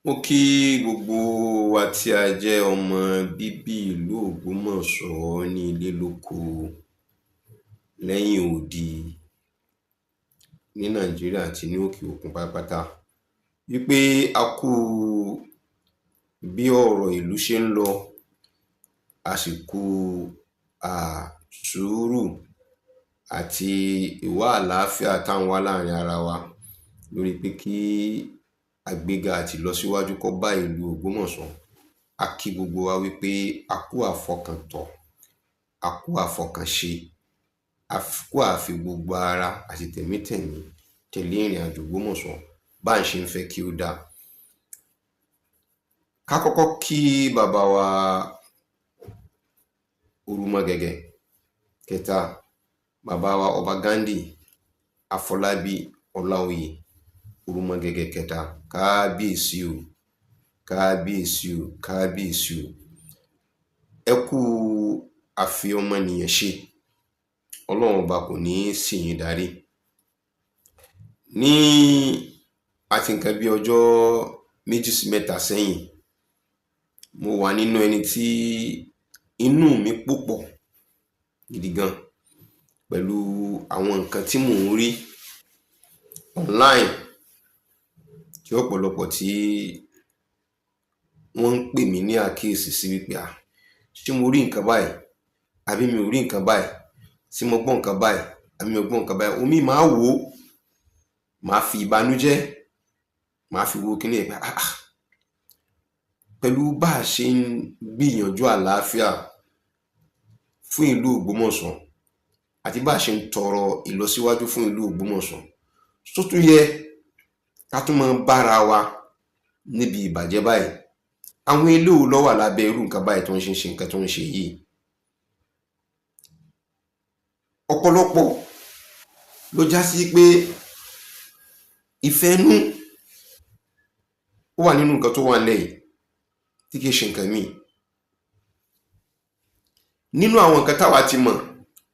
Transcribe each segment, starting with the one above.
Mo kí gbogbo wa tí a jẹ́ ọmọ bíbí ìlú Ògbómọ̀ṣọ́ ní ilé lóko, lẹ́yìn odi, ní Nàìjíríà àti ní òkè òkun pátápátá, wípé a kú bí ọ̀rọ̀ ìlú ṣe ń lọ, a sì kú sùúrù àti ìwà àlàáfíà tá ń wá láàrin ara wa lórí pé kí àgbéga àti ìlọsíwájú kó bá ìlú Ògbómọ̀ṣọ́. A kí gbogbo wa wípé a kú àfọkàntọ̀, a kú àfọkànṣe, a kú àfi gbogbo ara àti tẹ̀mítẹ̀mí tẹ̀lé ìrìn àjò Ògbómọ̀ṣọ́ bá ń ṣe ń fẹ́ kí ó dáa. Ká kọ́kọ́ kí bàbá wa Orúmọgẹ̀gẹ̀ kẹta, bàbá wa Ọba Ghandi Afọlábí Ọláoyè Orúmọgẹ̀gẹ̀ kẹta. Kábíyèsí o, kábíyèsí o, kábíyèsí o. Ẹ kú àfi ọmọnìyàn ṣe, Ọlọ́run Ọba kò ní í ṣì yín darí. Ní àti nǹkan bí ọjọ́ 2 sí 3 sẹ́yìn, mo wà nínú ẹni tí inú mi púpọ̀ gidi gan pẹ̀lú àwọn nǹkan tí mò ń rí online, tí ọ̀pọ̀lọpọ̀ tí wọ́n ń pè mí ní àkíyèsí sí wípé, à, ṣé mo rí nǹkan báyìí àbí mi ò rí nǹkan báyìí, ṣé mo gbọ́ nǹkan báyìí àbí mi ò gbọ́ nǹkan báyìí. Omi máa wò ó, màá fi ìbànújẹ́, màá fi wo kíní ẹ̀ pé, ah ah, pẹ̀lú bá a ṣe ń gbìyànjú àlàáfíà fún ìlú Ògbómọ̀ṣọ́ àti bá a ṣe ń tọrọ ìlọsíwájú fún ìlú Ògbómọ̀ṣọ́, tó tún yẹ ká tún máa bára wa níbi ìbàjẹ́ báyìí? Àwọn eléwo ló wà lábẹ́ irú nǹkan báyìí tó ń ṣe nǹkan tó ń ṣe yìí? Ọ̀pọ̀lọpọ̀ ló já sí pé ìfẹ́ inú ó wà nínú nǹkan tó wà nílẹ̀ yìí tí kìí ṣe nǹkan míì. Nínú àwọn nǹkan táwa ti mọ̀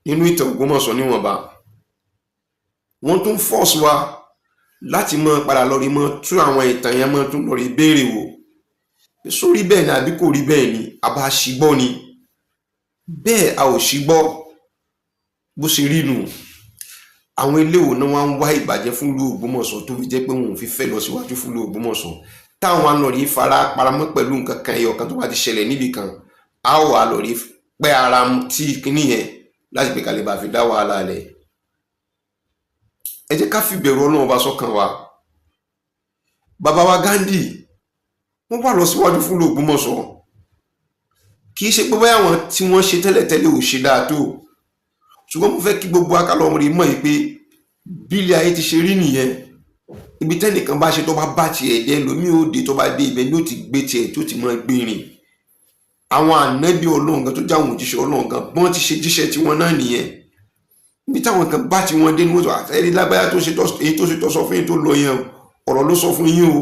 nínú ìtàn Ògbómọ̀ṣọ́ níwọ̀nba, wọ́n tún force wa láti máa padà lọ rí mọ́ tú àwọn ìtàn yẹn, mọ́ tún lọ rí béèrè wò sórí bẹ́ẹ̀ ni àbí kò rí bẹ́ẹ̀ ni, a bá ṣì gbọ́ ni bẹ́ẹ̀, a ò ṣì gbọ́ bó ṣe rí nù. Àwọn eléwo náà wá ń wá ìbàjẹ́ fún ìlú Ògbómọ̀ṣọ́ tó fi jẹ́ pé wọn ò fi fẹ́ lọ síwájú fún ìlú Ògbómọ̀ṣọ́, táwọn á lọ rí fara paramọ́ pẹ̀lú nǹkan kan ẹyọ kan tó bá ti ṣẹlẹ̀ níbì kan, á wà lọ rí pẹ́ ara tí kinní yẹn láti pé kalẹ̀ bá fi dá wàhálà lẹ̀. Ẹ jẹ́ ká fi bẹ̀rù Ọlọ́run bá sọ́kàn wa. Bàbá wa Ghandi, wọ́n wà lọ síwájú fún ìlú Ògbómọ̀ṣọ́. Kì í ṣe pé báyà wọn tí wọ́n ṣe tẹ́lẹ̀tẹ́lẹ̀ ò ṣe dáa tó, ṣùgbọ́n mo fẹ́ kí gbogbo akálọ̀ rí mọ̀ yìí pé bílẹ̀ ayé ti ṣe rí nìyẹn. Ibi tẹ́nìkan bá ṣe tó bá bá tiẹ̀ dé, lómi ò dé, tó bá dé ibẹ̀ ni ó ti gbé tiẹ̀ tó ti mọ gbé rìn. Àwọn ànábì Ọlọ́run gan tó jáwọn òjíṣẹ́ Ọlọ́run gan, bọ́n ti ṣe jíṣẹ́ tiwọn náà nìyẹn. Ibi táwọn kan bá tiwọn dé ni wọ́n sọ àtẹ́rí lágbáyà tó ṣe èyí tó ṣe tó sọ fún yín tó lọ yẹn o, ọ̀rọ̀ ló sọ fún yín o,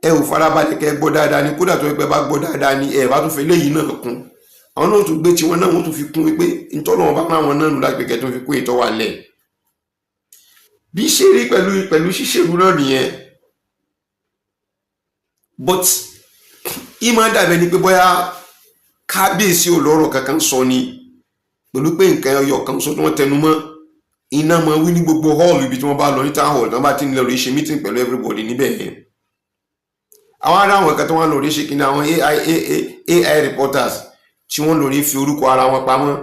ẹ ò farabalẹ̀ kẹ́ gbọ́ dáadáa ni. Kódà tó pẹ́ bá gbọ́ dáadáa ni, ẹ bá tún fi léyìí náà kún. Àwọn náà tún gbé tiwọn náà, wọ́n tún fi kún wípé ntọ́nà wọn bá rán àwọn náà nù láti pé kẹ́ tún fi kún ìtọ́wà lẹ̀. Bí ṣe rí pẹ̀lú ṣíṣèlú náà nìyẹn. But ìmọ̀ dàbẹ̀ ni pé bóyá kábíyèsí ò lọ́rọ̀ kankan sọ ni, pẹ̀lú pé nǹkan ẹyọ kan sọ tí wọ́n tẹnu mọ́ iná máa wí ní gbogbo hall ibi tí wọ́n bá lọ, ní town hall tí wọ́n bá ti ń lọ rí ṣe meeting pẹ̀lú everybody níbẹ̀ yẹn. Àwọn ará àwọn kan tí wọ́n lọ rí ṣe kíni, àwọn AI reporters tí wọ́n lọ rí fi orúkọ ara wọn pamọ́,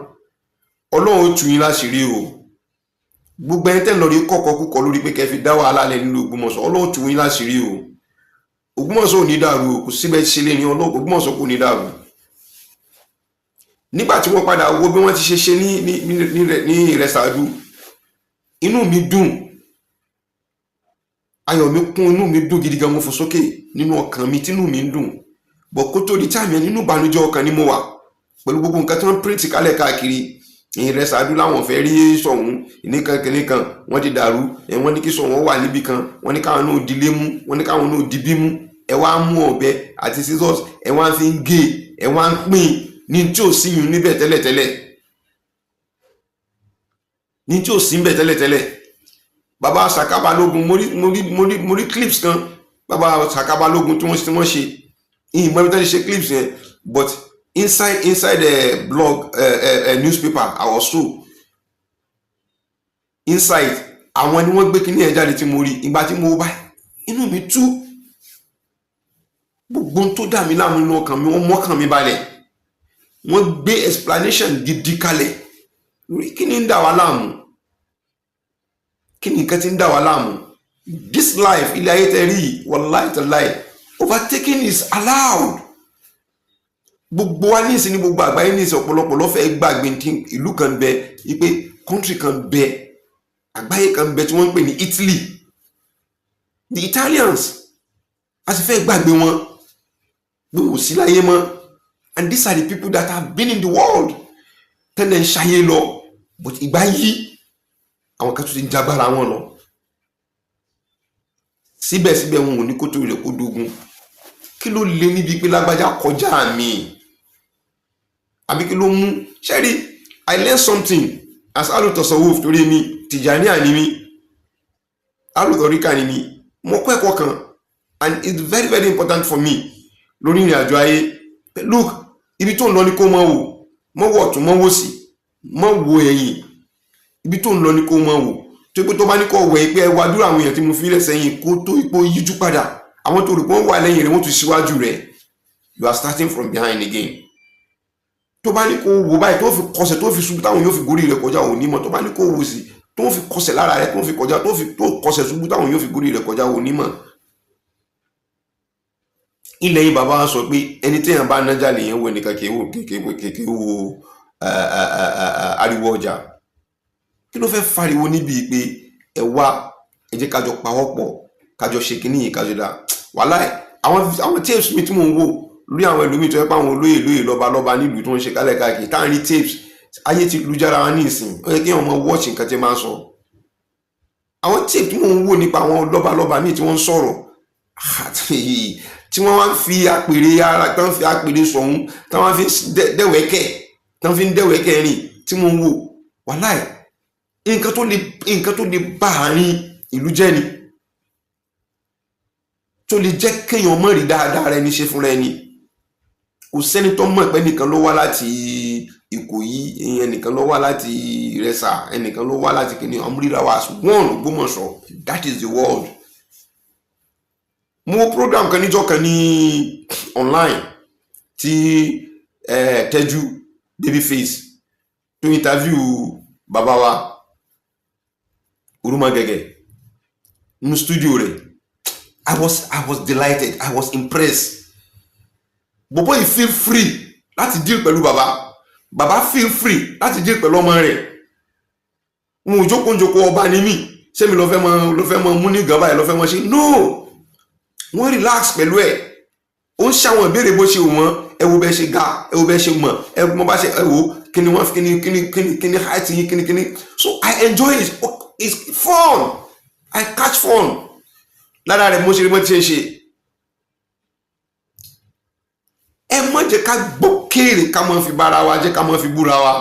Ọlọ́run ó tú yín láṣìírí o. Gbogbo ẹni tẹ́ ń lọ rí kọ́kọ́ kúkọ lórí pé kẹ́ fi dá wàhálà lẹ̀ nílùú Ògbómọ̀ṣọ́, Ọlọ́run tú yín láṣìírí o. Ògbómọ̀ṣọ́ ò ní dàrú o, kò síbẹ̀ ṣe lé ní Ọlọ́run, Ògbómọ̀ṣọ́ kò ní dàrú. Nígbà tí wọ́n padà wo bí wọ́n ti ṣe ṣe ní Ìrẹsàdù, inú mi dùn, ayọ̀ mi kún, inú mi dùn gidi gan. Mo fò sókè nínú ọkàn mi tínú mi ń dùn bọ̀. Kó tó di táàmì ẹ̀, nínú ìbànújẹ́ ọkàn ni mo wà pẹ̀lú gbogbo nǹkan tí wọ́n print kálẹ̀ káàkiri. Ìrẹsàdù láwọn fẹ́ rí Ṣọ̀ún nìkan kìnìkan, wọ́n ti dàrú ẹ̀. Wọ́n ní kí Ṣọ̀ún wà níbì kan, wọ́n ní káwọn náà dilé mú, wọ́n ní káwọn náà di bí mú. Ẹ wá mú ọ̀bẹ àti scissors, ẹ wá fi ń gé, ẹ wá ń pín ní tí ò sí yun níbẹ̀ tẹ́lẹ̀tẹ́lẹ̀, ní tí ò sí níbẹ̀ tẹ́lẹ̀tẹ́lẹ̀. Bàbá Sàká Balógun, mo rí clips kan. Bàbá Sàká Balógun tí wọ́n ṣe ìmọ̀ ibi tí wọ́n ṣe clips yẹn, but inside the blog, newspaper or so inside, àwọn ni wọ́n gbé kíní ẹ̀ jáde tí mo rí. Ìgbà tí mo bá inú mi tú, gbogbo ohun tó dà mí láàmú nínú ọkàn mi, wọ́n mọ́kàn mi balẹ̀. Wọ́n gbé explanation gidi kalẹ̀ lórí kí ni ń dà wá láàmú, kí ni nǹkan tí ń dà wá láàmú. This life, ilé ayé tẹ rí yìí, wallahi tallahi, overtaking is allowed. Gbogbo wa ní ìsìn, ní gbogbo àgbáyé ní ìsìn, ọ̀pọ̀lọpọ̀ ló fẹ́ gbàgbé tí ìlú kan bẹ, wípé country kan bẹ, àgbáyé kan bẹ tí wọ́n ń pè ní Italy, the Italians. A sì fẹ́ gbàgbé wọn bí wò sí láyé mọ́. And these are the people that have been in the world tẹ́lẹ̀ ń ṣayé lọ, but ìgbà yí, àwọn kan tó ti ń jagbára wọn lọ. Síbẹ̀síbẹ̀, wọn ò ní kótó rẹ̀ kó dogun. Kí ló lé níbi pé lágbájá kọjá mi, àbí kí ló mú ṣẹ́rí? I learn something as alu tasawuf, torí mi Tìjàníà ni mi, alùtọ̀ríkà ni mi. Mo kọ́ ẹ̀kọ́ kan and it's very, very important for me lórí ìrìn àjò ayé. Look, ibi tó ń lọ ni kó mọ̀ wò. Mọ̀ wò ọ̀tún, mọ̀ wò sí, mọ̀ wò ẹ̀yìn. Ibi tó ń lọ ni kó mọ̀ wò, tó pé tó bá ní kó wẹ̀ pé ẹ wá dúró, àwọn èèyàn tí mo fi lẹ̀ sẹ́yìn, kó tó ipò yíjú padà, àwọn tó rò pé wọ́n wà lẹ́yìn rẹ̀, wọ́n tún síwájú rẹ̀. You are starting from behind again. Tó bá ní kó wò báyìí, tó fi kọsẹ̀, tó fi ṣubú, táwọn yóò fi gorí rẹ̀ kọjá, òní mọ̀. Tó bá ní kó wò sí, tó fi kọsẹ̀ lára rẹ̀, tó fi kọjá, tó fi tó kọsẹ̀ ṣubú, táwọn yóò fi gorí rẹ̀ kọjá, òní mọ̀. Ilẹ̀ yìí, bàbá wa sọ pé ẹni téèyàn bá nájà lèyàn wo, ẹnìkan kì í wò kékeré wo ariwo ọjà. Kí ló fẹ́ fariwo níbi pé ẹ wá, ẹ jẹ́ kájọ pawọ́pọ̀, kájọ ṣe kínní yìí, kájọ dá wàhálà ẹ̀? Àwọn tapes mi tí mò ń wò lórí àwọn ẹlòmíì tó yẹ pé àwọn olóyè lóyè, lọ́ba lọ́ba nílùú tó ń ṣe kálẹ̀ káàkiri, tá à ń rí tapes, ayé ti lu jára wa ní ìsìn. Ó yẹ kí wọ́n mọ watch nǹkan tí máa ń sọ. Àwọn tape tí mò ń wò nípa àwọn lọ́ba lọ́ba míì tí wọ́n ń sọ̀rọ̀, tí wọ́n wá ń fi àpèrè ara, tí wọ́n fi àpèrè sọ̀hún, tí wọ́n fi dẹ́wẹ́kẹ̀, tí wọ́n fi ń dẹ́wẹ́kẹ̀ rìn, tí mò ń wò, wàláì, nǹkan tó lè bá àárín ìlú jẹ́ ni, tó lè jẹ́ kéèyàn mọ̀ rí dáadáa rẹ ní ṣe fúnra ẹni. Kò sẹ́ni tó mọ̀ pé ẹnìkan ló wá láti Ìkòyí, ẹnìkan ló wá láti Ìrẹsà, ẹnìkan ló wá láti kìnìún. Amúríra wa as one Ògbómọ̀ṣọ́. That is the world. Mo wo program kan níjọ́ kan ní online tí Tẹ́jú Babyface tó interview bàbá wa Orúmọgẹ̀gẹ̀ nínú studio rẹ̀. I was delighted, I was impressed. Bọ̀bọ̀ yìí feel free láti deal pẹ̀lú bàbá. Bàbá feel free láti deal pẹ̀lú ọmọ rẹ̀. N ò jókòó jókòó, ọba ni mí, ṣé mi lọ fẹ́ mọ mú ní gàba yìí lọ fẹ́ mọ ṣe? No, wọ́n relax pẹ̀lú ẹ̀. Ó ń ṣàwọn ìbéèrè bó ṣe wọ́n. Ẹ wo bẹ́ẹ̀ ṣe ga, ẹ wo bẹ́ẹ̀ ṣe mọ̀, ẹ mo bá ṣe, ẹ wo kí ni wọ́n, kí ni height yín, kí ni. So I enjoy it. It's fun. I catch fun lára rẹ̀. Mo ṣe rí bó ti ṣe ń ṣe. Ẹ má jẹ́ ká gbọ́ kéèrè, ká má fi bára wa jẹ́, ká má fi búra wa.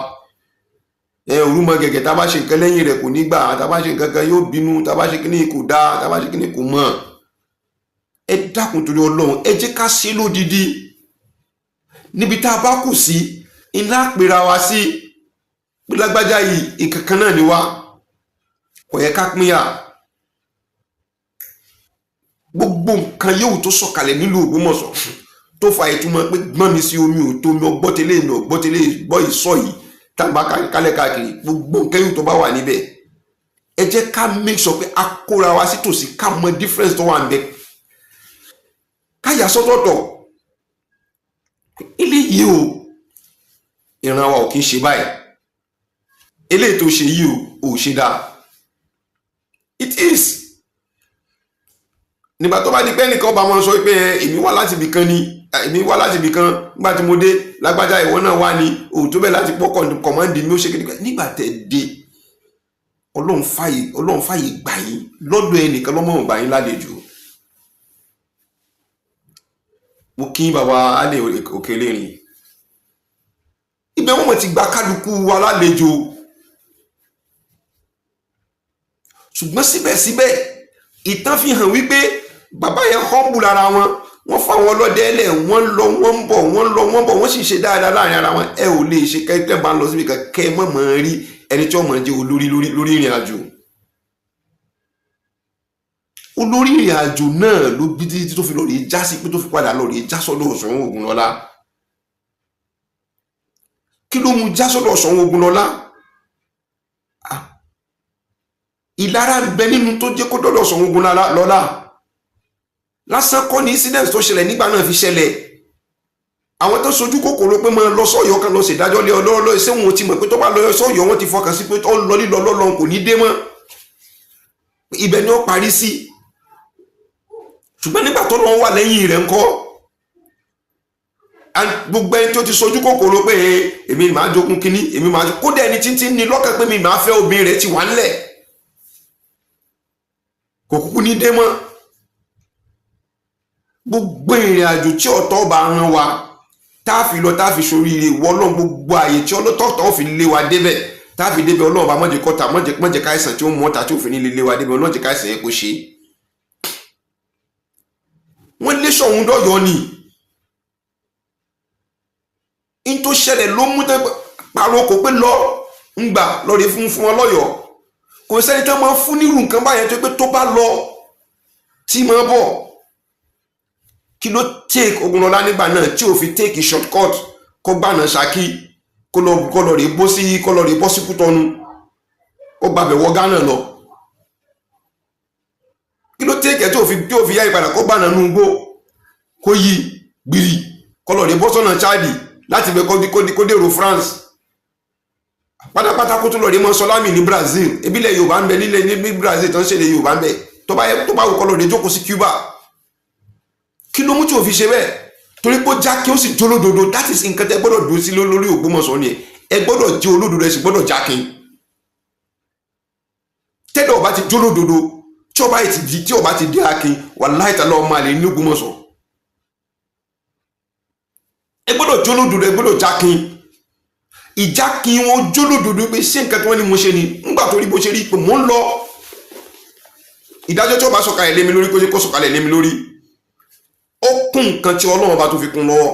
Ẹ Orúmọgẹ̀gẹ̀, tá a bá ṣe nǹkan lẹ́yìn rẹ̀, kò ní gbà. Tá a bá ṣe nǹkan kan, yóò bínú. Tá a bá ṣe kíní, kò dáa. Tá a bá ṣe kíní, kò mọ̀. Ẹ dákun, torí Ọlọ́run, ẹ jẹ́ ká ṣe lódidi. Níbi tá a bá kù sí, iná pera wa sí pé lágbájá yìí, nǹkan kan náà ni wá, kò yẹ ká pínyà. Gbogbo nǹkan yóò tó sọ̀kalẹ̀ nílùú Ògbómọ̀ṣọ́ tó fa ìtumọ̀ pé gbọ́n mi sí omi ò tó mi, ọgbọ́tẹ́lẹ̀ mi, ọgbọ́tẹ́lẹ̀ gbọ́ ìsọ yìí tá a bá kálẹ̀ káàkiri, gbogbo nǹkan yóò tó bá wà níbẹ̀, ẹ jẹ́ ká make sure pé a kóra wa sí tòsí, ká mọ difference tó wà níbẹ̀, ká yà sọ́tọ̀ọ̀tọ̀. Eléyìí o, ìran wa ò kí ń ṣe báyìí. Eléyìí tó ṣe yìí o, ò ṣe dáa. It is nígbà tó bá di pé ẹnìkan bá wọn sọ pé èmi wá láti ibì kan ni, èmi wá láti ibì kan, nígbà tí mo dé, lágbájá, ìwọ náà wá ní òótọ́ bẹ́ẹ̀ láti pọ́ command mi, ó ṣe kékeré. Nígbà tẹ́ dé, Ọlọ́run fàyè gbà yín lọ́dọ̀ ẹnìkan lọ́mọ gbà yín lálejò. Mo kí bàbá alẹ́ òkèlè rìn ibẹ̀, wọ́n mọ̀ ti gba kálukú wa lálejò. Ṣùgbọ́n síbẹ̀síbẹ̀, ìtàn fi hàn wípé Bàbá yẹn humble ara wọn. Wọ́n fún àwọn ọlọ́dẹ ẹlẹ̀, wọ́n lọ, wọ́n ń bọ̀, wọ́n lọ, wọ́n bọ̀, wọ́n sì ṣe dáadáa láàrin ara wọn. Ẹ ò lè ṣe kẹ́ bá ń lọ síbi kan kẹ́ ẹ mọ̀ mọ̀ rí ẹni tí wọ́n mọ̀ jẹ́ olórí lórí ìrìn àjò. Olórí ìrìn àjò náà ló bí títí tó fi lọ rèé já sí pé tó fi padà lọ rèé já sọ́dọ̀ Ṣọ̀ún Ògúnlọlá. Kí ló mú já sọ́dọ̀ Ṣọ̀ún Ògúnlọlá? Ìlara ń bẹ nínú tó jẹ́ kó dọ́dọ̀ Ṣọ̀ún Ògúnlọlá. Lásán kọ́ ni incident tó ṣẹlẹ̀ nígbà náà fi ṣẹlẹ̀. Àwọn tó sojú kòkòrò pé máa lọ sọ́yọ́ kan lọ ṣèdájọ́ lé ọlọ́ọ̀lọ́, ṣé wọn ti mọ̀ pé tó bá lọ sọ́yọ́, wọn ti fọkàn sí pé ó ń lọ lílọ lọ́lọ́, kò ní dé mọ́, ibẹ̀ ni ó parí sí. Ṣùgbọ́n nígbà tó lọ́wọ́ wà lẹ́yìn rẹ̀ ńkọ́, gbogbo ẹni tó ti sojú kòkòrò pé èmi máa jogún kínní, èmi máa, kódà ẹni tí ń ní lọ́kàn pé mi máa fẹ́ obìnrin rẹ̀ ti wà ńlẹ̀, kò kúkú ní dé mọ́. Gbogbo ìrìn àjò tí ọ̀tọ̀ bá rán wa, tá a fi lọ, tá a fi ṣoríire, wọlọ́n gbogbo àyè tí ọlọ́tọ̀ọ̀tọ̀ fi lé wa débẹ̀, tá a fi débẹ̀, Ọlọ́run bá mọ̀jẹ̀ kọ́ta, mọ̀jẹ̀ káìsàn tí ó mú ọ̀tá tí ò fi ní lé wa débẹ̀, Ọlọ́run jẹ́ káìsàn yẹn kó ṣe. Wọ́n lé Ṣọ̀ún dọ̀yọ́ ni. N tó ṣẹlẹ̀ ló mú tẹ́ pàrọ̀ kò pé lọ ń gbà lọ́ọ̀rẹ́ fún ọlọ́yọ̀ọ́. Kò sẹ́ni tó máa fún nírú nǹkan báyẹn tó pé tó bá lọ tí máa bọ̀. Kí ló take Ògúnlọlá nígbà náà tí ò fi take short cut, kó gbànà Ṣakí, kó lọ rè bó sí, kó lọ rè bọ́ sí Kútọ́nù, kó gbàbẹ̀ wọ Ghana lọ? Kí ló take ẹ̀ tí ò fi yá ìpadà, kó gbànà nùgbó, kó yí gbìrì, kó lọ rè bọ́ sọ́nà Chad, láti bẹ kó dèrò France pátápátá, kó tó lọ rí mọ́ sọlámì ní Brazil? Ebílẹ̀ Yorùbá ń bẹ nílẹ̀ ní Brazil tó ń ṣẹlẹ̀ Yorùbá ń bẹ. Tó bá yẹ, tó bá wù, kó lọ rí jókòó sí Cuba. Kí ló mú tí o fi ṣe bẹ́ẹ̀? Torí pé ó já kí ó sì jólódodo. That is nǹkan tẹ́ gbọ́dọ̀ dúró sí lórí Ògbómọ̀ṣọ́ ni. Ẹ gbọ́dọ̀ jẹ́ olódodo, ẹ sì gbọ́dọ̀ jákin. Tẹ́lẹ̀ ọba ti jólódodo, tí ọba ti di, tí ọba ti di akin, wàláhì tàlá, ọmọ àlè ní Ògbómọ̀ṣọ́. Ẹ gbọ́dọ̀ jólódodo, ẹ gbọ́dọ̀ jákin. Ìjákin wọn jólódodo pé ṣé nǹkan tí wọ́n ní mo ṣe ni. Ńgbà tó rí bó ṣe rí pé mò ń lọ, ìdájọ́ tí ó bá sọ̀kalẹ̀ lé mi lórí, kó ṣe kó sọ̀kalẹ̀ lé mi lórí. Ó kún nǹkan tí Ọlọ́run bá tó fi kún lọ́wọ́.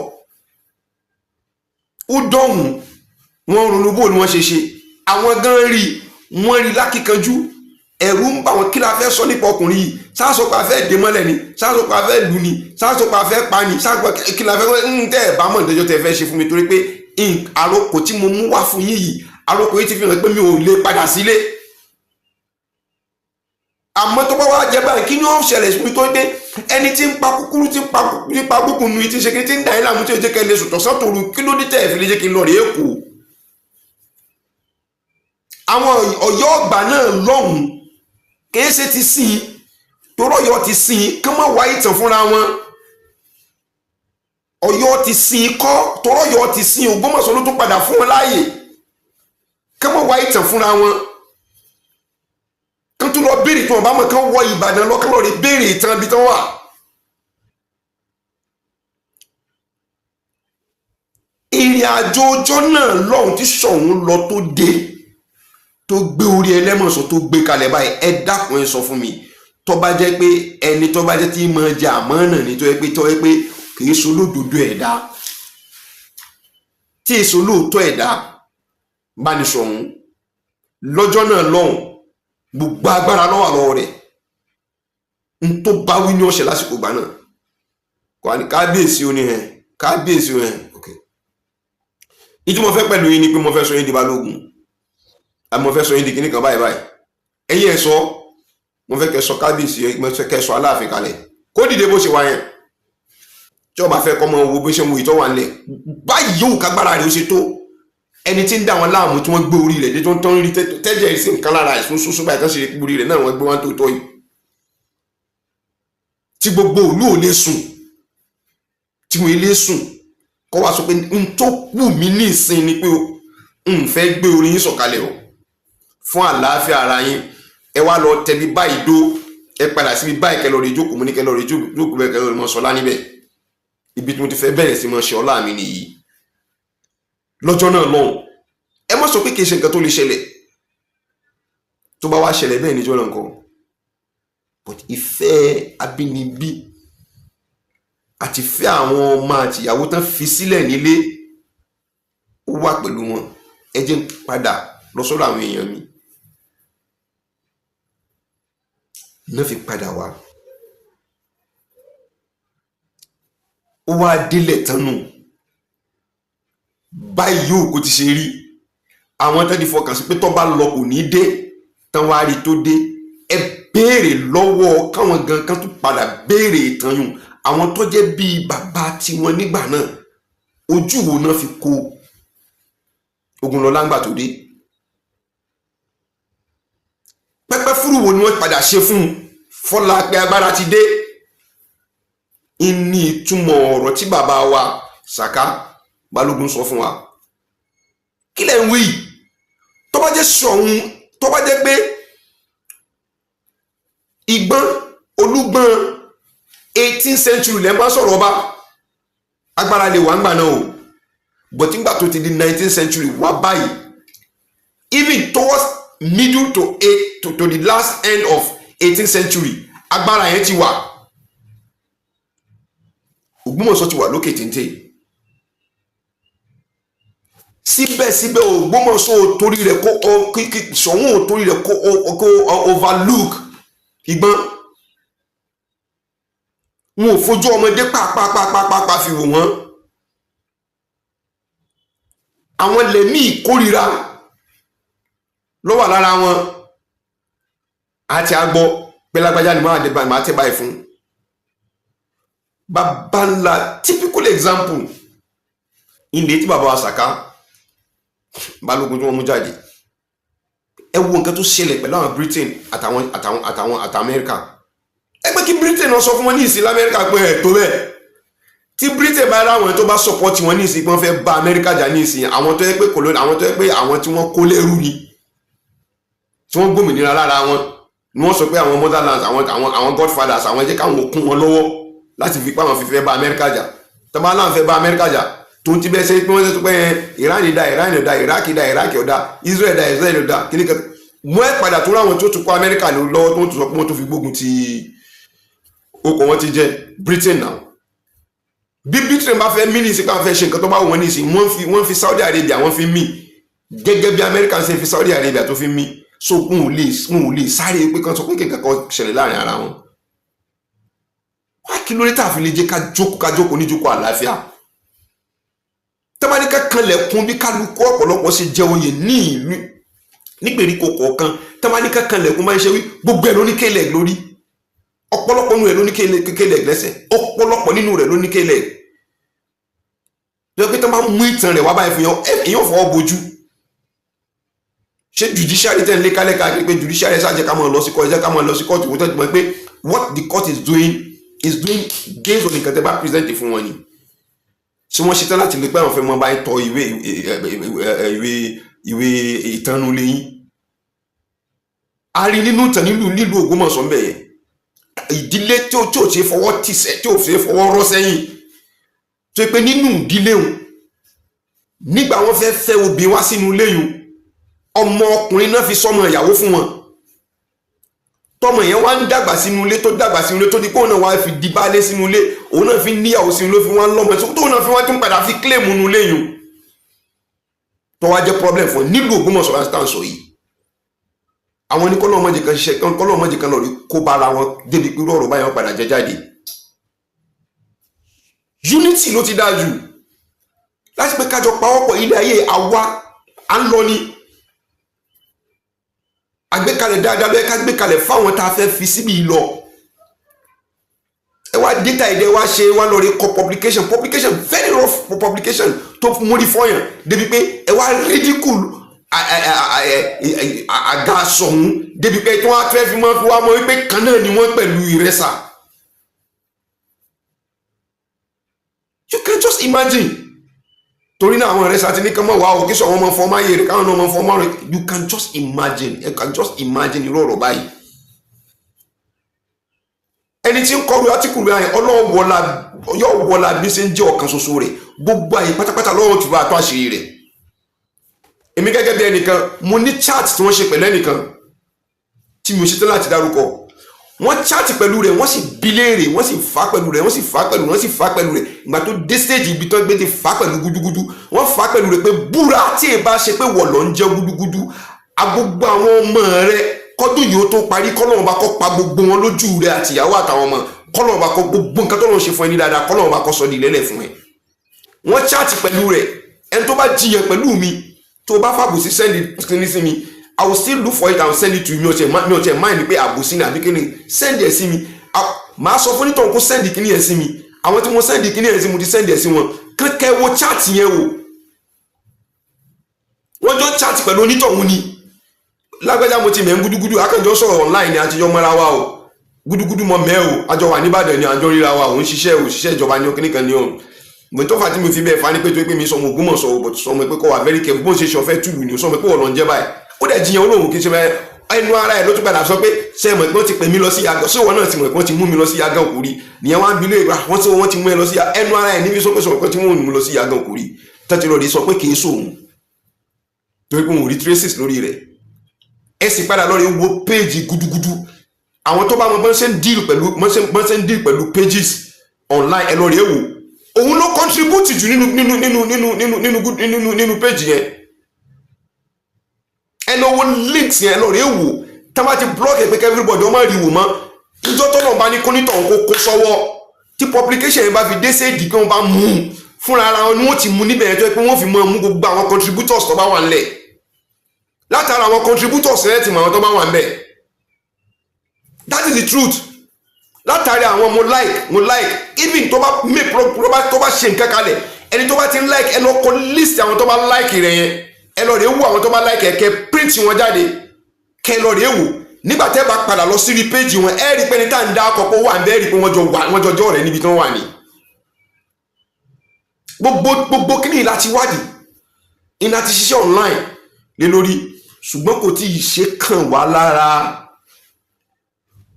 Ó dọ̀hùn, wọ́n ronú bó ni wọ́n ṣe ṣe. Àwọn gan rí, wọ́n rí lákìkanjú, ẹ̀rù ń bà wọ́n. Kí la fẹ́ sọ nípa ọkùnrin yìí? Sáàsọ pé a fẹ́ dé mọ́lẹ̀ ni? Sáàsọ pé a fẹ́ lù ni? Sáàsọ pé a fẹ́ pa ni? Sáàsọ pé kí la fẹ́ ń tẹ́ ẹ̀ bá mọ̀ ìdájọ́ tẹ́ fẹ́ ṣe fún mi? Torí pé àròkò tí mo mú wá fún yín yìí, àròkò yìí ti fi hàn pé mi ò lè padà sílé. Àmọ́ tó bá wá jẹ́ báyìí, kí ni ó ṣẹlẹ̀ sí mi? Tó pé ẹni tí ń pa kúkúrú, tí ń pa nípa gbógun nu, tí ń ṣe kí tí ń dà yín láàmú, tí ó jẹ́ kẹ́ lè sùn tọ̀sán tòru, kí ló dé tẹ́ ẹ̀ fi lè jẹ́ kí n lọ rèé kù? Àwọn Ọ̀yọ́ ọgbà náà lọ́hùn, kìí ṣe ti sìn torọ́. Ọ̀yọ́ ti sìn kí wọ́n wá ìtàn fúnra wọn. Ọ̀yọ́ ti sìn kọ́ torọ́. Ọ̀yọ́ ti sìn, Ògbómọ̀ṣọ́ ló tún padà fún wọn láàyè kí wọ́n wá ìtàn fúnra wọn, kí wọ́n tún lọ béèrè tí wọ́n bá mọ̀, kí wọ́n wọ Ìbàdàn lọ, kí wọ́n lọ rí béèrè ìtàn ibi tí wọ́n wà. Ìrìn àjò ọjọ́ náà lọ́hùn tí Ṣọ̀ún lọ, tó dé, tó gbé orí Ẹlẹ́mọ̀ṣọ́, tó gbé kalẹ̀ báyìí, ẹ dákun, ẹ sọ fún mi, tó bá jẹ́ pé ẹni tó bá jẹ́ tí máa jẹ àmọ́ náà ni, tó yẹ pé kì í ṣolódodo ẹ̀dá, tí èso lóòótọ́ ẹ̀dá bá ní Ṣọ̀ún lọ́jọ́ náà lọ́hùn, gbogbo agbára ló wà lọ́wọ́ rẹ̀. N tó bá wí ní ọ̀sẹ̀ lásìkò ìgbà náà kò ní kábíyèsí ó ní hẹn, kábíyèsí ó hẹn. Ok, ìtí mo fẹ́ pẹ̀lú yín ni pé mo fẹ́ sọ yín di balógun, àmọ́ mo fẹ́ sọ yín di kíní kan báyìí báyìí. Ẹ̀yin ẹ̀ sọ, mo fẹ́ kẹ́ sọ kábíyèsí, mo fẹ́ kẹ́ sọ aláàfin kalẹ̀, kó dìde bó ṣe wá yẹn. Tí ó bá fẹ́ kọ́ mọ wo bó ṣe ń wo ìtọ́ wà nílẹ̀ báyìí, yóò kágbára rẹ̀ ó ṣe tó ẹni tí ń dá wọn láàmú, tí wọ́n gbé orí rẹ̀ dé, tó ń tán rí tẹ́jẹ̀ sí nǹkan lára ẹ̀sùn ṣoṣo báyìí, tó ń ṣe orí rẹ̀ náà wọ́n gbé wọn tó tọ́ yìí, tí gbogbo òlú ò lè sùn, tí wọ́n lè sùn, kọ́ wa sọ pé n tó wù mí ní ìsìn ni pé n fẹ́ gbé orí yín sọ̀kalẹ̀ o, fún àlàáfíà ara yín. Ẹ wá lọ tẹbi báyìí dó, ẹ padà síbi báyìí, kẹ lọ rí jókòó. Mo ní kẹ lọ rí jókòó bẹ́ẹ̀, kẹ lọ rí mọ́ sọlá níbẹ̀. Ibi tí mo ti fẹ́ bẹ̀rẹ̀ sí mọ́ ṣe ọlá mi nìyí lọ́jọ́ náà lọ́hùn. Ẹ má sọ pé kì í ṣe nǹkan tó lè ṣẹlẹ̀. Tó bá wá ṣẹlẹ̀ bẹ́ẹ̀ níjọ́ náà nǹkan. But ìfẹ́ abínibí àti ìfẹ́ àwọn ọmọ àtìyàwó tán fi sílẹ̀ nílé, ó wà pẹ̀lú wọn. Ẹ jẹ́ n padà lọ sọ́dọ̀ àwọn èèyàn mi náà fi padà wá. Ó wá délẹ̀ tán nù báyìí, yóò kó ti ṣe rí. Àwọn tẹ́ ti fọkàn sí pé tó bá lọ kò ní dé tán, wá rí tó dé. Ẹ béèrè lọ́wọ́ káwọn gan kan tún padà béèrè ìtàn yùn, àwọn tó jẹ́ bíi bàbá tiwọn nígbà náà, ojú wo náà fi kó Ògúnlọlá ńgbà tó dé? Pẹ́pẹ́ fúrú wo ni wọ́n padà ṣe fún un fọlá pé agbára ti dé? Ní ìtumọ̀ ọ̀rọ̀ tí bàbá wa Sàká Balógun sọ fún wa, kí lẹ̀ ń wí? Tó bá jẹ́ Ṣọ̀ún, tó bá jẹ́ pé Ìgbọ́n Olúgbọ́n 18th century lẹ́ ń bá sọ̀rọ̀, ọba agbára lè wà ńgbà náà o. But nígbà tó ti di 19th century wá báyìí, even towards middle to eight to the last end of 18th century, agbára yẹn ti wà. Ògbómọ̀ṣọ́ ti wà lókè téńté. Síbẹ̀síbẹ̀, Ògbómọ̀ṣọ́ ò torí rẹ̀ kó ọ kí Ṣọ̀ún ò torí rẹ̀ kó overlook Ìgbọ́n. Wọn ò fojú ọmọdé pàápàápàápàá fi wò wọ́n. Àwọn lẹ̀mí ìkórira ló wà lára wọn. Àti agbọ́ pé lágbájá ni máa tẹ́ báyìí fún bàbá ńlá. Typical example ilé tí bàbá wa Sàká Balógun tí wọ́n mú jáde. Ẹ wo nǹkan tó ṣẹlẹ̀ pẹ̀lú àwọn Britain àtàwọn Amẹ́ríkà. Ẹ pé kí Britain náà sọ fún wọn ní ìsìn lamẹ́ríkà pé ẹ̀ tó bẹ́ẹ̀. Tí Britain bá ráwọn tó bá support wọn ní ìsìn pé wọ́n fẹ́ bá Amẹ́ríkà jà ní ìsìn, àwọn tó yẹ pé colony, àwọn tó yẹ pé àwọn tí wọ́n kó lẹ́rú ni, tí wọ́n gbòmìnira lára wọn ni, wọ́n sọ pé àwọn motherlands, àwọn godfathers, àwọn jẹ́ káwọn kún wọn lọ́wọ́ láti fi pé àwọn fi fẹ́ bá Amẹ́ríkà jà. Tọ́ba láwọn fẹ́ bá Amẹ́ríkà jà, tó ń ti bẹ́ẹ̀ ṣe pé wọ́n ṣe pé Iran da, Iran da, Iraq da, Iraq ọ̀dà, Israel da, Israel ọ̀dà, kíní kan mú ẹ̀ padà tó ráwọn tó tún kó Amẹ́ríkà lọ́wọ́, tó ń tún sọ pé wọ́n tó fi gbógun ti okò wọn ti jẹ́ Britain náà. Bí Britain bá fẹ́ mí ní ìsìn, káwọn fẹ́ ṣe nǹkan tó bá wù wọ́n ní ìsìn, wọ́n fi Saudi Arabia, wọ́n fi mí gẹ́gẹ́ bí Amẹ́ríkà ṣe fi Saudi Arabia tó fi mí. So wọn ò lè sáré pé kan sọ pé kíkan kan ṣẹlẹ̀ láàrin ara wọn. Wá kí lórí tá a fi lè jẹ́ ká jókòó níjókòó àlàáfíà? Tẹ́báníkà kanlẹ̀kùn bí kálukú ọ̀pọ̀lọpọ̀ ṣe jẹ oyè ní ìlú nígbèríko kọ̀ọ̀kan, tẹ́báníkà kanlẹ̀kùn máa ń ṣe wí, gbogbo ẹ̀ ló ní kélẹ̀ lórí. Ọ̀pọ̀lọpọ̀ nínú rẹ̀ ló ní kélẹ̀ lẹ́sẹ̀. Ọ̀pọ̀lọpọ̀ nínú rẹ̀ ló ní kélẹ̀ lọ́pẹ́ tó máa mú ìtàn rẹ̀ wá báyìí fún yàn, èèyàn fọwọ́ bojú. Ṣé judiciary tẹ̀ ń lé kálẹ̀ káàkiri pé judiciary ṣáà jẹ́ ká máa lọ sí court, jẹ́ ká máa lọ sí court, wọ́n tẹ̀ mọ̀ pé what the court is doing based on nǹkan tẹ́ bá present fún wọn ni? Ṣé wọ́n ṣetán láti lè pé àwọn fẹ́ mọ́ báyìí tọ ìwé ìtànú lẹ́yìn? A rí nínú ìtàn nílùú Ògbómọ̀ṣọ́ ń bẹ̀ yẹn, ìdílé tí ò ṣe fọwọ́ tì sẹ́, tí ò ṣe fọwọ́ rọ́ sẹ́yìn, tó yẹ pé nínú ìdílé òun, nígbà wọ́n fẹ́ fẹ́ obìnrin wá sínú ilé yìí, ọmọ ọkùnrin náà fi sọmọ ìyàwó fún wọn. Tọmọ yẹn wá ń dàgbà sínú ilé, tó dàgbà sínú ilé, tó di pé òun náà wá fi di baálé sínú ilé, òun náà fi níyàwó sínú ilé, fi wá ń lọ́mọ tó náà fi wá tún padà fi claim nínú ilé yìí, tó wá jẹ́ problem fún nílùú Ògbómọ̀ṣọ́ láti tà ń sọ yìí. Àwọn ní kọ́lọ́ ọmọdé kan ṣiṣẹ́, kọ́lọ́ ọmọdé kan lọ rí kó bára wọn débi pé irú ọ̀rọ̀ báyìí wọ́n padà jẹ jáde. Unity ló ti dáa jù láti pé kájọ pawọ́pọ̀. Ilé ayé àwa à ń lọ ni àgbékalẹ̀ dáadáa ló yẹ ká gbékalẹ̀ fáwọn tá a fẹ́ fi síbi lọ. Ẹ wá data ìdẹ wá ṣe wá lọ rí kọ publication, very rough publication tó mórí fọyàn débi pé ẹ wá ridicule àga sọ̀hún débi pé tí wọ́n á fẹ́ fi mọ́ fi wá mọ́ wípé kan náà ni wọ́n pẹ̀lú Ìrẹsà. You can just imagine. Torí náà, àwọn Ìrẹsà ti ní kán mọ̀ wá o, kí sọ wọn mọ fọmọ ayé rẹ, káwọn náà mọ fọmọ rẹ. You can just imagine, you can just imagine irú ọ̀rọ̀ báyìí. Ẹni tí ń kọlu átíkù rẹ, ọlọ́wọ́lá yóò wọlá bí ṣe ń jẹ́ ọ̀kan ṣoṣo rẹ̀, gbogbo àyè pátápátá lọ́wọ́ tó bá tó àṣírí rẹ̀. Èmi gẹ́gẹ́ bí ẹnìkan, mo ní chat tí wọ́n ṣe pẹ̀lú ẹnìkan tí mi ò ṣetán láti dárúkọ. Wọ́n chat pẹ̀lú rẹ̀, wọ́n sì bi léèrè, wọ́n sì fà pẹ̀lú rẹ̀, wọ́n sì fà pẹ̀lú rẹ̀, wọ́n sì fà pẹ̀lú rẹ̀. Ìgbà tó dé stage ibi tó gbé ti fà pẹ̀lú gúdúgúdú, wọ́n fà pẹ̀lú rẹ̀ pé búra, tí ì bá ṣe pé wọ̀ lọ́ ń jẹ́ gúdúgúdú, agbogbo àwọn ọmọ rẹ̀, kọ́dún yìí ó tó parí, kọ́lọ́run bá kọ́ pa gbogbo wọn lójú rẹ̀, àtìyàwó àtàwọn ọmọ, kọ́lọ́run bá kọ́ gbogbo nǹkan tó lọ́n ṣe fún ẹ ní dáadáa, kọ́lọ́run bá kọ́ sọ di ìlẹ́lẹ̀ fún ẹ. Wọ́n chat pẹ̀lú rẹ̀. Ẹni tó bá jiyàn pẹ̀lú mi, tó bá fàbùsí send kíní sí mi, I will still look for it and send it to you. Mi ò tiẹ̀ mind pé àbòsí ni àbí kíni. Send ẹ̀ sí mi, màá sọ fún nítorí kó send kíní ẹ̀ sí mi. Àwọn tí mo send kíní ẹ̀ sí, mo ti send ẹ̀ sí wọn. Kẹ́kẹ́ wo chat yẹn wò. Wọ́n jọ chat pẹ̀lú onítọ̀hún ni. Lágbájá, mo ti mẹ́ ń gúdúgúdú, akẹ́jọ́ sọ̀rọ̀ online ni, àtijọ́ mọ́ra wa o. Gúdúgúdú mọ́ mẹ́ o, àjọ wà nìbàdàn ni, àjọ ríra wa. Òun ṣiṣẹ́ òṣìṣẹ́ ìjọba ní kíníkan ní òun. Mo tó fà tí mo fi bẹ́ẹ̀ fa ni pé tó pé mi sọmọ Ògbómọ̀ṣọ́, but sọmọ pé kó wà very careful bó ń ṣe ṣe ọ̀fẹ́ tùlù ni. Sọmọ pé wọ́n lọ ń jẹ́ báyìí. Ó dẹ̀ jiyàn, olóhùn kì í ṣe bẹ́ẹ̀. Ẹnu ara ẹ̀ ló tún padà sọ pé ṣé ẹ mọ̀ pé wọ́n ti pè mí lọ sí yàgàn? Ṣé ìwọ náà ti mọ̀ pé wọ́n ti mú mi lọ sí yàgàn kò rí nìyẹn? Wọ́n á bi léèrè, wọ́n tí wọ́n ti mú ẹ lọ sí. Ẹnu ara ẹ̀ níbi sọ pé sọ pé tí wọ́n mú lọ sí yàgàn kò rí tẹ́tí lọ rí sọ pé kì í sóhun, torí pé òun ò rí traces lórí rẹ̀. Ẹ sì padà lọ rí wo péèjì gúdúgúdú. Àwọn tó bá mọ bọ́n ṣe ń deal pẹ̀lú bọ́n ṣe ń deal pẹ̀lú pages online, ẹ lọ rí wò. Òun ló contribute jù nínú nínú nínú nínú nínú nínú nínú nínú page yẹn. Ẹ lọ wo links yẹn, ẹ lọ rí wò. Tá a bá ti block ẹ pé kí everybody ọmọ rí wò mọ́, ìjọ tó náà bá ní kónítọ̀ kó sọ́wọ́, tí publication yẹn bá fi dé séèdì pé wọ́n bá mú un fúnra ara wọn ni wọ́n ti mú níbẹ̀ yẹn, tó yẹ pé wọ́n fi mọ́ mú gbogbo àwọn contributors tó bá wà ńlẹ̀. Látara àwọn contributors rẹ̀ ti mọ àwọn tó bá wà ńbẹ̀. That is the truth. Látàrí àwọn mo like, mo like, even tó bá make tó bá ṣe nǹkan kalẹ̀, ẹni tó bá ti ń like, ẹ lọ kọ list àwọn tó bá like rẹ̀ yẹn. Ẹ lọ rè wò àwọn tó bá like ẹ, kẹ print wọn jáde, kẹ lọ rè wò. Nígbà tẹ́ bá padà lọ sí page wọn, ẹ rí pé ní tá à ń dá akọ pé ó wà ń bẹ́ẹ̀, rí pé wọ́n jọ wà, wọ́n jọ jọ́ rẹ̀ níbi tí wọ́n wà ní. Gbogbo kíní láti wádìí iná ti ṣiṣẹ́ online lé lórí, ṣùgbọ́n kò tí ì ṣe kàn wá lára,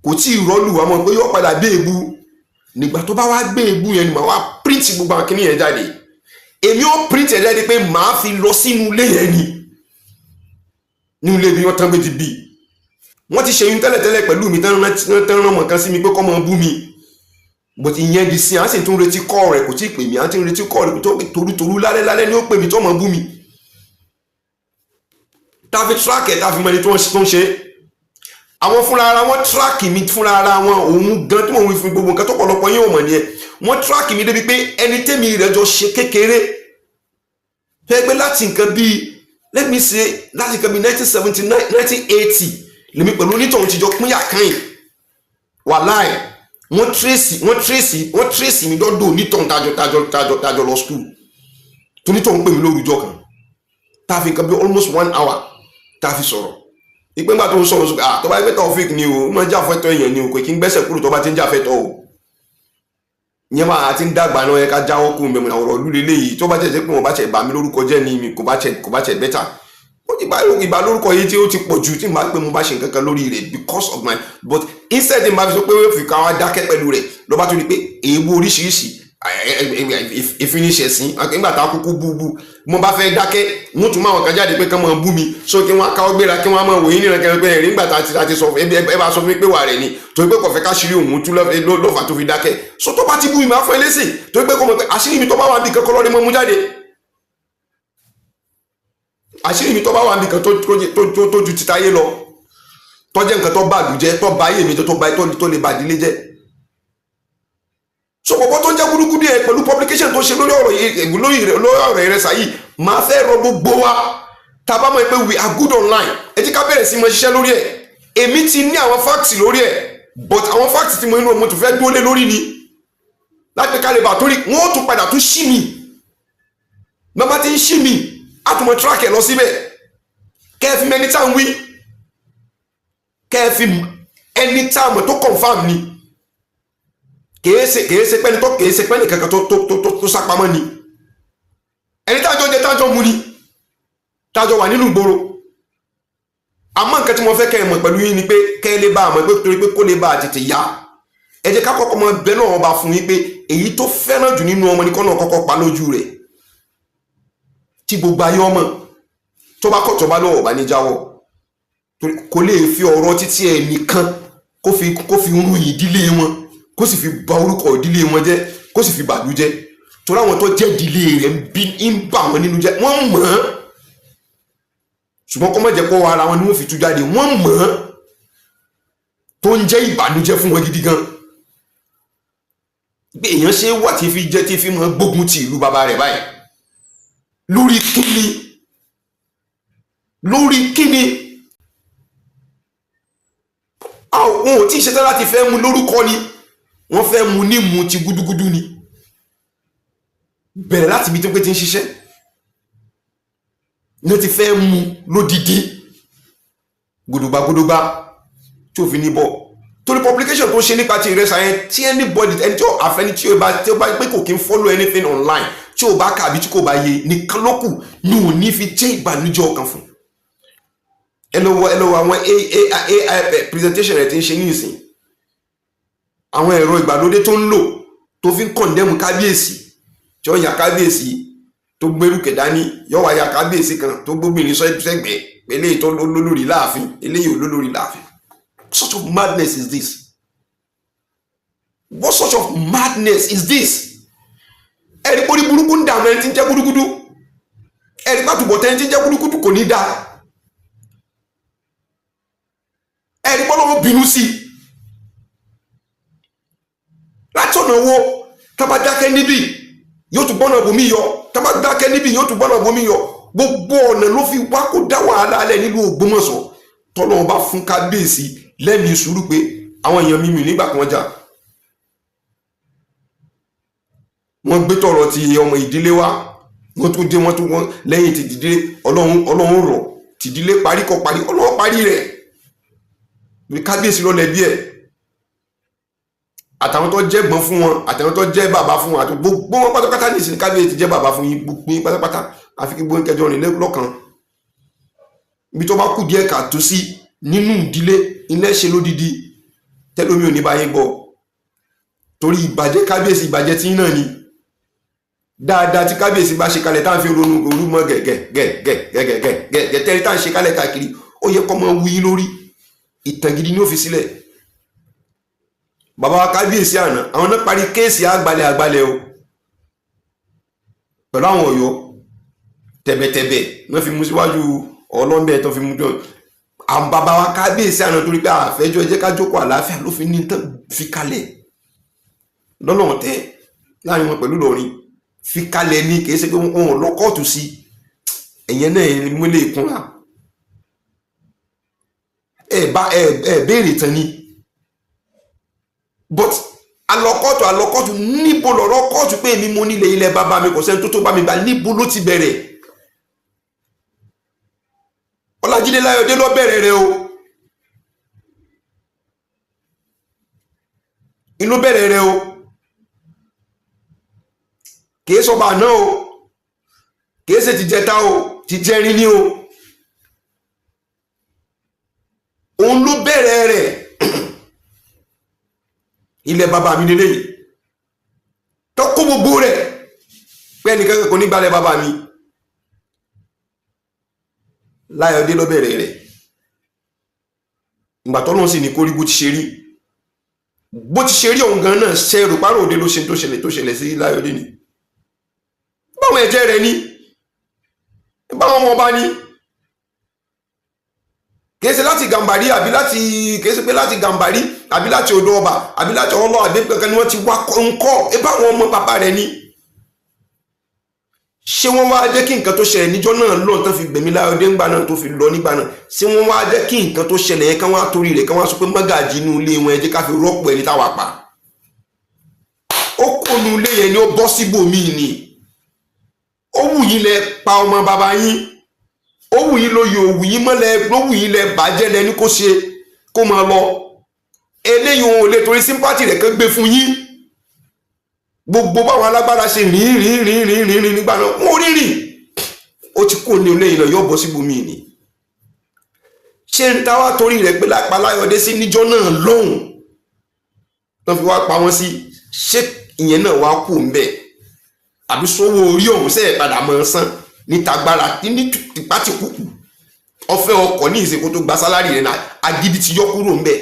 kò tí ì rọ́ọ̀lù wá mọ́ pé yóò padà gbé èébú. Nígbà tó bá wá gbé èébú yẹn ni màá wá print gbogbo àwọn kíní yẹn jáde. Èmi ó print ẹ̀ jáde pé màá fi lọ sínú ilé yẹn ni, nínú ilé bí wọ́n tán gbé ti bí. Wọ́n ti ṣe yún tẹ́lẹ̀tẹ́lẹ̀ pẹ̀lú mi, tán rán mọ̀ kan sí mi pé kọ́ mọ́ bú mi, but ìyẹn di sí. À ń sì tún retí call rẹ̀, kò tí ì pè mí. À ń tún retí call rẹ̀ tó torútorú, lálẹ́ lálẹ́ ni ó pè mí tó mọ̀ bú mi. Tá a fi track ẹ̀, tá a fi mọ ẹni tó ń ṣe. Àwọn fúnra ara wọn track mi fúnra ara wọn. Òun gan tí mò ń wí fún gbogbo nǹkan tó pọ̀lọpọ̀ yín ò mọ̀ nìyẹn. Wọ́n track mi débi pé ẹni tẹ́mi rẹ̀ jọ ṣe kékeré fẹ́ pé láti nǹkan bíi, let me say, láti nǹkan bíi 1979, 1980 lèmi pẹ̀lú onítọ̀hún ti jọ pínyà kan yìí. Wàláì, wọ́n trace, wọ́n trace, wọ́n trace mi dọ́dọ̀ onítọ̀hún tájọ lọ school. Tonítọ̀hún pè mí lórúkọ kan, tá a fi nǹkan bíi almost one hour tá a fi sọ̀rọ̀. Ìpín gbà tó ń sọ̀rọ̀ sọ̀rọ̀, ah, tó bá yẹ pé Taofeek ni o, ó máa ń jà fẹ́tọ̀ èèyàn ni o, kò kí ń gbẹ́sẹ̀ kúrò tó bá ti ń jà fẹ́tọ̀ o. Ìyẹn máa ti ń dàgbà náà, yẹ ká jáwọ́ kú mẹ́mọ́ ọ̀rọ̀ ìlú lélẹ́yìí. Tó bá jẹ́ pé wọ́n bá ṣe bà mí lórúkọ jẹ́ ni mi, kò bá ṣe better. Ó ti bá ìbá lórúkọ yìí tí ó ti pọ̀ jù tí màá pé mo bá ṣe nǹkan kan lórí rẹ̀ because of my, but instead màá fi sọ pé ó fi ká wá dákẹ́ pẹ̀lú rẹ̀, lọ́ba tó ní pé èébú oríṣiríṣi, ìfiniṣẹ̀sín. Nígbà tá a kúkú bú bú, mo bá fẹ́ dákẹ́, wọ́n tún máa wọn kan jáde pé kán máa bú mi. So kí wọ́n káwọ́ gbéra, kí wọ́n máa wòye níran kẹrin pé ẹ̀rí nígbà tá a ti sọ, ẹ bá sọ fún mi pé wà rẹ̀ ni, torí pé kò fẹ́ ká ṣírí òun tú lọ́fà tó fi dákẹ́. So tó bá ti bú mi, máa fún ẹ lésì, torí pé kò mọ̀ pé àṣírí mi tó bá wà níbi kankan lọ́ọ́ mọ́ mú jáde. Àṣírí mi tó bá wà níbi kan tó ju títáyé lọ, tó jẹ́ nǹkan tó bá àlùjẹ́, tó bá ayé mi, tó bá tó lè bàdílé jẹ́. So bọ̀bọ̀ tó ń jẹ́ gúdúgúdú yẹn, pẹ̀lú publication tó ṣe lórí ọ̀rọ̀ yìí, lórí ọ̀rọ̀ ìrẹsà yìí, máa fẹ́ rọ gbogbo wa tá a bá mọ̀ pé we are good online, ẹ jẹ́ ká bẹ̀rẹ̀ sí mọ ṣiṣẹ́ lórí ẹ̀. Èmi ti ní àwọn facts lórí ẹ̀, but àwọn facts tí mo inú mo tún fẹ́ dúró lé lórí ni láti ká lè bà, torí wọ́n ó tún padà tún ṣí mi. Bàbá ti ń ṣí mi, á tún mọ track ẹ̀ lọ síbẹ̀, kẹ́ ẹ fi mẹni tá à ń wí, kẹ́ ẹ fi ẹni tá a mọ̀ tó confirm ni. Kìí ṣe pẹ́ni tó, kìí ṣe pẹ́ni kankan tó sápamọ́ ni. Ẹni tájọ jẹ, tájọ mu ni, tájọ wà nínú ìgboro. Àmọ́ nǹkan tí mo fẹ́ kẹ́ ẹ mọ̀ pẹ̀lú yín ni pé kẹ́ ẹ lè bá a mọ̀ pé torí pé kó lè bá a tètè yá, ẹ jẹ́ ká kọ́kọ́ mọ bẹ́ẹ̀ náà ọba fún yín pé èyí tó fẹ́ràn jù nínú ọmọ ní kọ́nà kọ́kọ́ pa lójú rẹ̀, tí gbogbo ayé ọmọ tó bá kọ̀, tó bá lọ́wọ́ ọba ní jáwọ́, kò lè fi ọ̀rọ̀ títí ẹ̀ nìkan kó Kó fi run ìdílé wọn, kó sì fi bà orúkọ ìdílé wọn jẹ́, kó sì fi bàlú jẹ́, torí àwọn tó jẹ́ ìdílé rẹ̀ ń bí ń bà wọ́n nínú jẹ́. Wọ́n mọ̀ ọ́n, ṣùgbọ́n kó má jẹ́ kó ara wọn ni wọ́n fi tú jáde. Wọ́n mọ̀ ọ́n, tó ń jẹ́ ìbànújẹ́ fún wọn gidi gan, pé èèyàn ṣe wà tí fi jẹ́ tí fi máa gbógun ti ìlú bàbá rẹ̀ báyìí. Lórí kíni? Lórí kíni? Àwọn ò tí ì ṣetán láti fẹ́ mú lórúkọ ni wọ́n fẹ́ mú ní mú ti gúdúgúdú ni. Bẹ̀rẹ̀ láti ibi tó pé ti ń ṣiṣẹ́ ní ó ti fẹ́ mú lódìdí gbódògbà tí ò fi ní bọ̀, torí publication tó ṣe nípa ti ìrẹsà yẹn, tí anybody, ẹni tí ó àfẹni tí ó bá pé kò kí ń follow anything online, tí ó bá kà àbí tí kò bá yé nìkan ló kù ní ò ní fi jẹ́ ìbànújẹ́ ọkàn fún. Ẹ lọ wo àwọn AI presentation rẹ̀ tí ń ṣe ní ìsìn, àwọn ẹ̀rọ ìgbàlódé tó ń lò tó fi ń condemn kábíyèsí, tí ó yà kábíyèsí tó gbérùkẹ̀ dání, yóò wá ya kábíyèsí kan tó gbóbìnrin sẹ́gbẹ̀ẹ́, eléyìí tó lólórí láàfin, eléyìí ò lólórí láàfin. What sort of madness is this? What sort of madness is this? Ẹ̀rí pórí burúkú ń dààmú ẹni tí ń jẹ́ gúdúgúdú. Ẹ̀rí pàtùbọ̀ tẹ́ni tí ń jẹ́ gúdúgúdú kò ní dáa. Ẹ̀rí pọ́lọ́wọ́ bínú sí i. Láti ọ̀nà wo? Tá bá dákẹ́ níbí, yóò tún gbọ́nà bòmí yọ. Tá bá dákẹ́ níbí, yóò tún gbọ́nà bòmí yọ. Gbogbo ọ̀nà ló fi wá kó dá wàhálà alẹ́ nílùú Ògbómọ̀ṣọ́. Tọ́lọ́wọ́n bá fún kábíyèsí lẹ́mìí sùúrù pé àwọn èèyàn mímì nígbà kan jà, wọ́n gbé tọ̀rọ̀ ti ọmọ ìdílé wa, wọ́n tún dé, wọ́n tún wọ́n lẹ́yìn ti ìdílé. Ọlọ́run, Ọlọ́run rọ̀ tìdílé parí kọ́ parí, Ọlọ́run parí rẹ̀. Kábíyèsí ló lẹ́bi ẹ̀, àtàwọn tó jẹ́ gbọ́n fún wọn, àtàwọn tó jẹ́ bàbá fún wọn, àti gbogbo wọn pátápátá ní ìsìn. Kábíyèsí jẹ́ bàbá fún yín, gbogbo yín pátápátá, àfi kí gbogbo kẹjọ rìn lọ́kàn. Ibi tó bá kù díẹ̀ kà tó sí nínú ìdílé, ilé ṣe lódidi tẹ́lómi ò ní bá yín gbọ́, torí ìbàjẹ́ kábíyèsí, ìbàjẹ́ tí náà ni. Dáadáa tí kábíyèsí bá ṣe kalẹ̀, tá à ń fi ronú orúmọ gẹ̀gẹ̀gẹ̀gẹ̀gẹ̀gẹ̀gẹ̀ tẹ́rí tá à ń ṣe kalẹ̀ káàkiri, ó yẹ kó máa wú yín lórí. Ìtàn gidi ní ó fi sílẹ̀. Bàbá wa kábíyèsí àná, àwọn náà parí case àgbálẹ̀ àgbálẹ̀ o pẹ̀lú àwọn Ọ̀yọ́. Tẹ̀bẹ̀tẹ̀bẹ̀ wọ́n fi mú síwájú ọlọ́mbẹ tó fi mú jọ àwọn bàbá wa kábíyèsí àná, torí pé àfẹ́jọ́ ẹ jẹ́ ká jókòó àlàáfíà ló fi ní tán fi kalẹ̀ lọ́nà ọ̀tẹ́ láàrin wọn pẹ̀lú Ìlọrin fi kalẹ̀ ní. Kìí ṣe pé wọn ò lọ kóòtù sí ẹ̀yẹn náà múlẹ̀ ìkúnra. Ẹ bá ẹ béèrè tán ni, but alọ́kọ́tù alọ́kọ́tù, níbo lọ̀rọ̀ kóòtù pé èmi mo nílé ilẹ̀ bàbá mi, kò sẹ́ni tó tó bá mi gbà? Níbo ló ti bẹ̀rẹ̀? Ọlájídé Láyọ̀dé ló bẹ̀rẹ̀ rẹ̀ o, inú bẹ̀rẹ̀ rẹ̀ o. Kìí sọba àná o, kìí ṣe tìjẹta o, tìjẹrin ni o. Òun ló bẹ̀rẹ̀ rẹ̀. Ilẹ̀ bàbá mi lélẹ́yìí tó kó gbogbo rẹ̀ pé ẹnìkan kò ní gbalẹ̀ bàbá mi. Láyọ̀dé ló bẹ̀rẹ̀ rẹ̀. Ìgbà tọ́lọ́run sì ní kó rí bó ti ṣe rí, bó ti ṣe rí òun gan náà ṣe rò párò òde ló ṣe tó ṣẹlẹ̀, tó ṣẹlẹ̀ sí Láyọ̀dé ni. Báwọn ẹ̀jẹ̀ rẹ̀ ni, báwọn ọmọ ọba ni. Kìí ṣe láti Gàmbàrí àbí láti, kìí ṣe pé láti Gàmbàrí àbí láti odò ọba àbí láti ọlọ àbí kankan ni wọ́n ti wá ń kọ́ ẹ. Báwọn ọmọ bàbá rẹ̀ ni. Ṣé wọ́n wá jẹ́ kí nǹkan tó ṣẹlẹ̀ níjọ́ náà lọ́n tán fi gbẹ̀mí Láyọ̀dé ńgbà náà tó fi lọ nígbà náà? Ṣé wọ́n wá jẹ́ kí nǹkan tó ṣẹlẹ̀ yẹn, kán wá torí rẹ̀ kán wá sọ pé mọ́gàjì inú ilé wọn, ẹ jẹ́ ká fi rọ́pò ẹni táwa pa? Ó kó nu ilé yẹn ni, ó bọ́ síbòmíì ni. Ó wù yín lẹ pa ọmọ bàbá yín, ó wù yín lóye, òwù yín mọ́lẹ̀ ló wù yín lẹ bàjẹ́ lẹ ní kó ṣe kó máa lọ. Eléyìí òun ò lè torí sympathy rẹ̀ kán gbé fún yín. Gbogbo báwọn alágbára ṣe rìn rìn rìn rìn rìn rìn nígbà náà, wọn ò rí rìn. Ó ti kó ní olóyìn lọ, yóò bọ́ síbòmíì ni. Ṣé ń ta wá torí rẹ̀ pé lápá Láyọ̀dé sí níjọ́ náà lọ́hùn tó fi wá pa wọ́n sí? Ṣé ìyẹn náà wá kú ń bẹ̀, àbí sówó orí ọ̀hún sẹ́ẹ̀ padà mọ́ san níta gbára ní tipátìkùkù? Ọ̀fẹ́ ọkọ̀ ní ìsìnkú tó gba salary rẹ̀ náà, agídí ti yọ kúrò ń bẹ̀.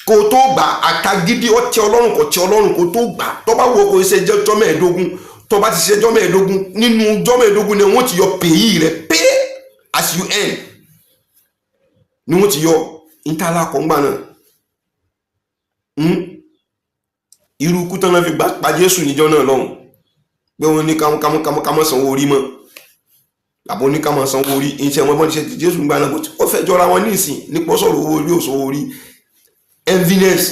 Kó o tó gbà, àtagídí ọtí Ọlọ́run kò tí Ọlọ́run kó o tó gbà. Tó bá wù ọ́, kó o ṣe jọ́ 15. Tó bá ti ṣe jọ́ 15, nínú jọ́ 15 ni wọ́n ti yọ PAYE rẹ. Pay as you earn ni wọ́n ti yọ ntàlá kọ́ngbà náà. Irú ikú tán náà fi pa Jésù níjọ́ náà lọ́hùn, pé wọ́n ní ká má sanwó orí mọ́, àbọ̀ ní ká má sanwó orí. Iṣẹ́ wọn bọ́n ṣe ti Jésù gbà náà, ó fẹ́ jọra wọn ní ìsìn nípa sọ̀rọ̀ owó orí, òṣòwò orí, enviness.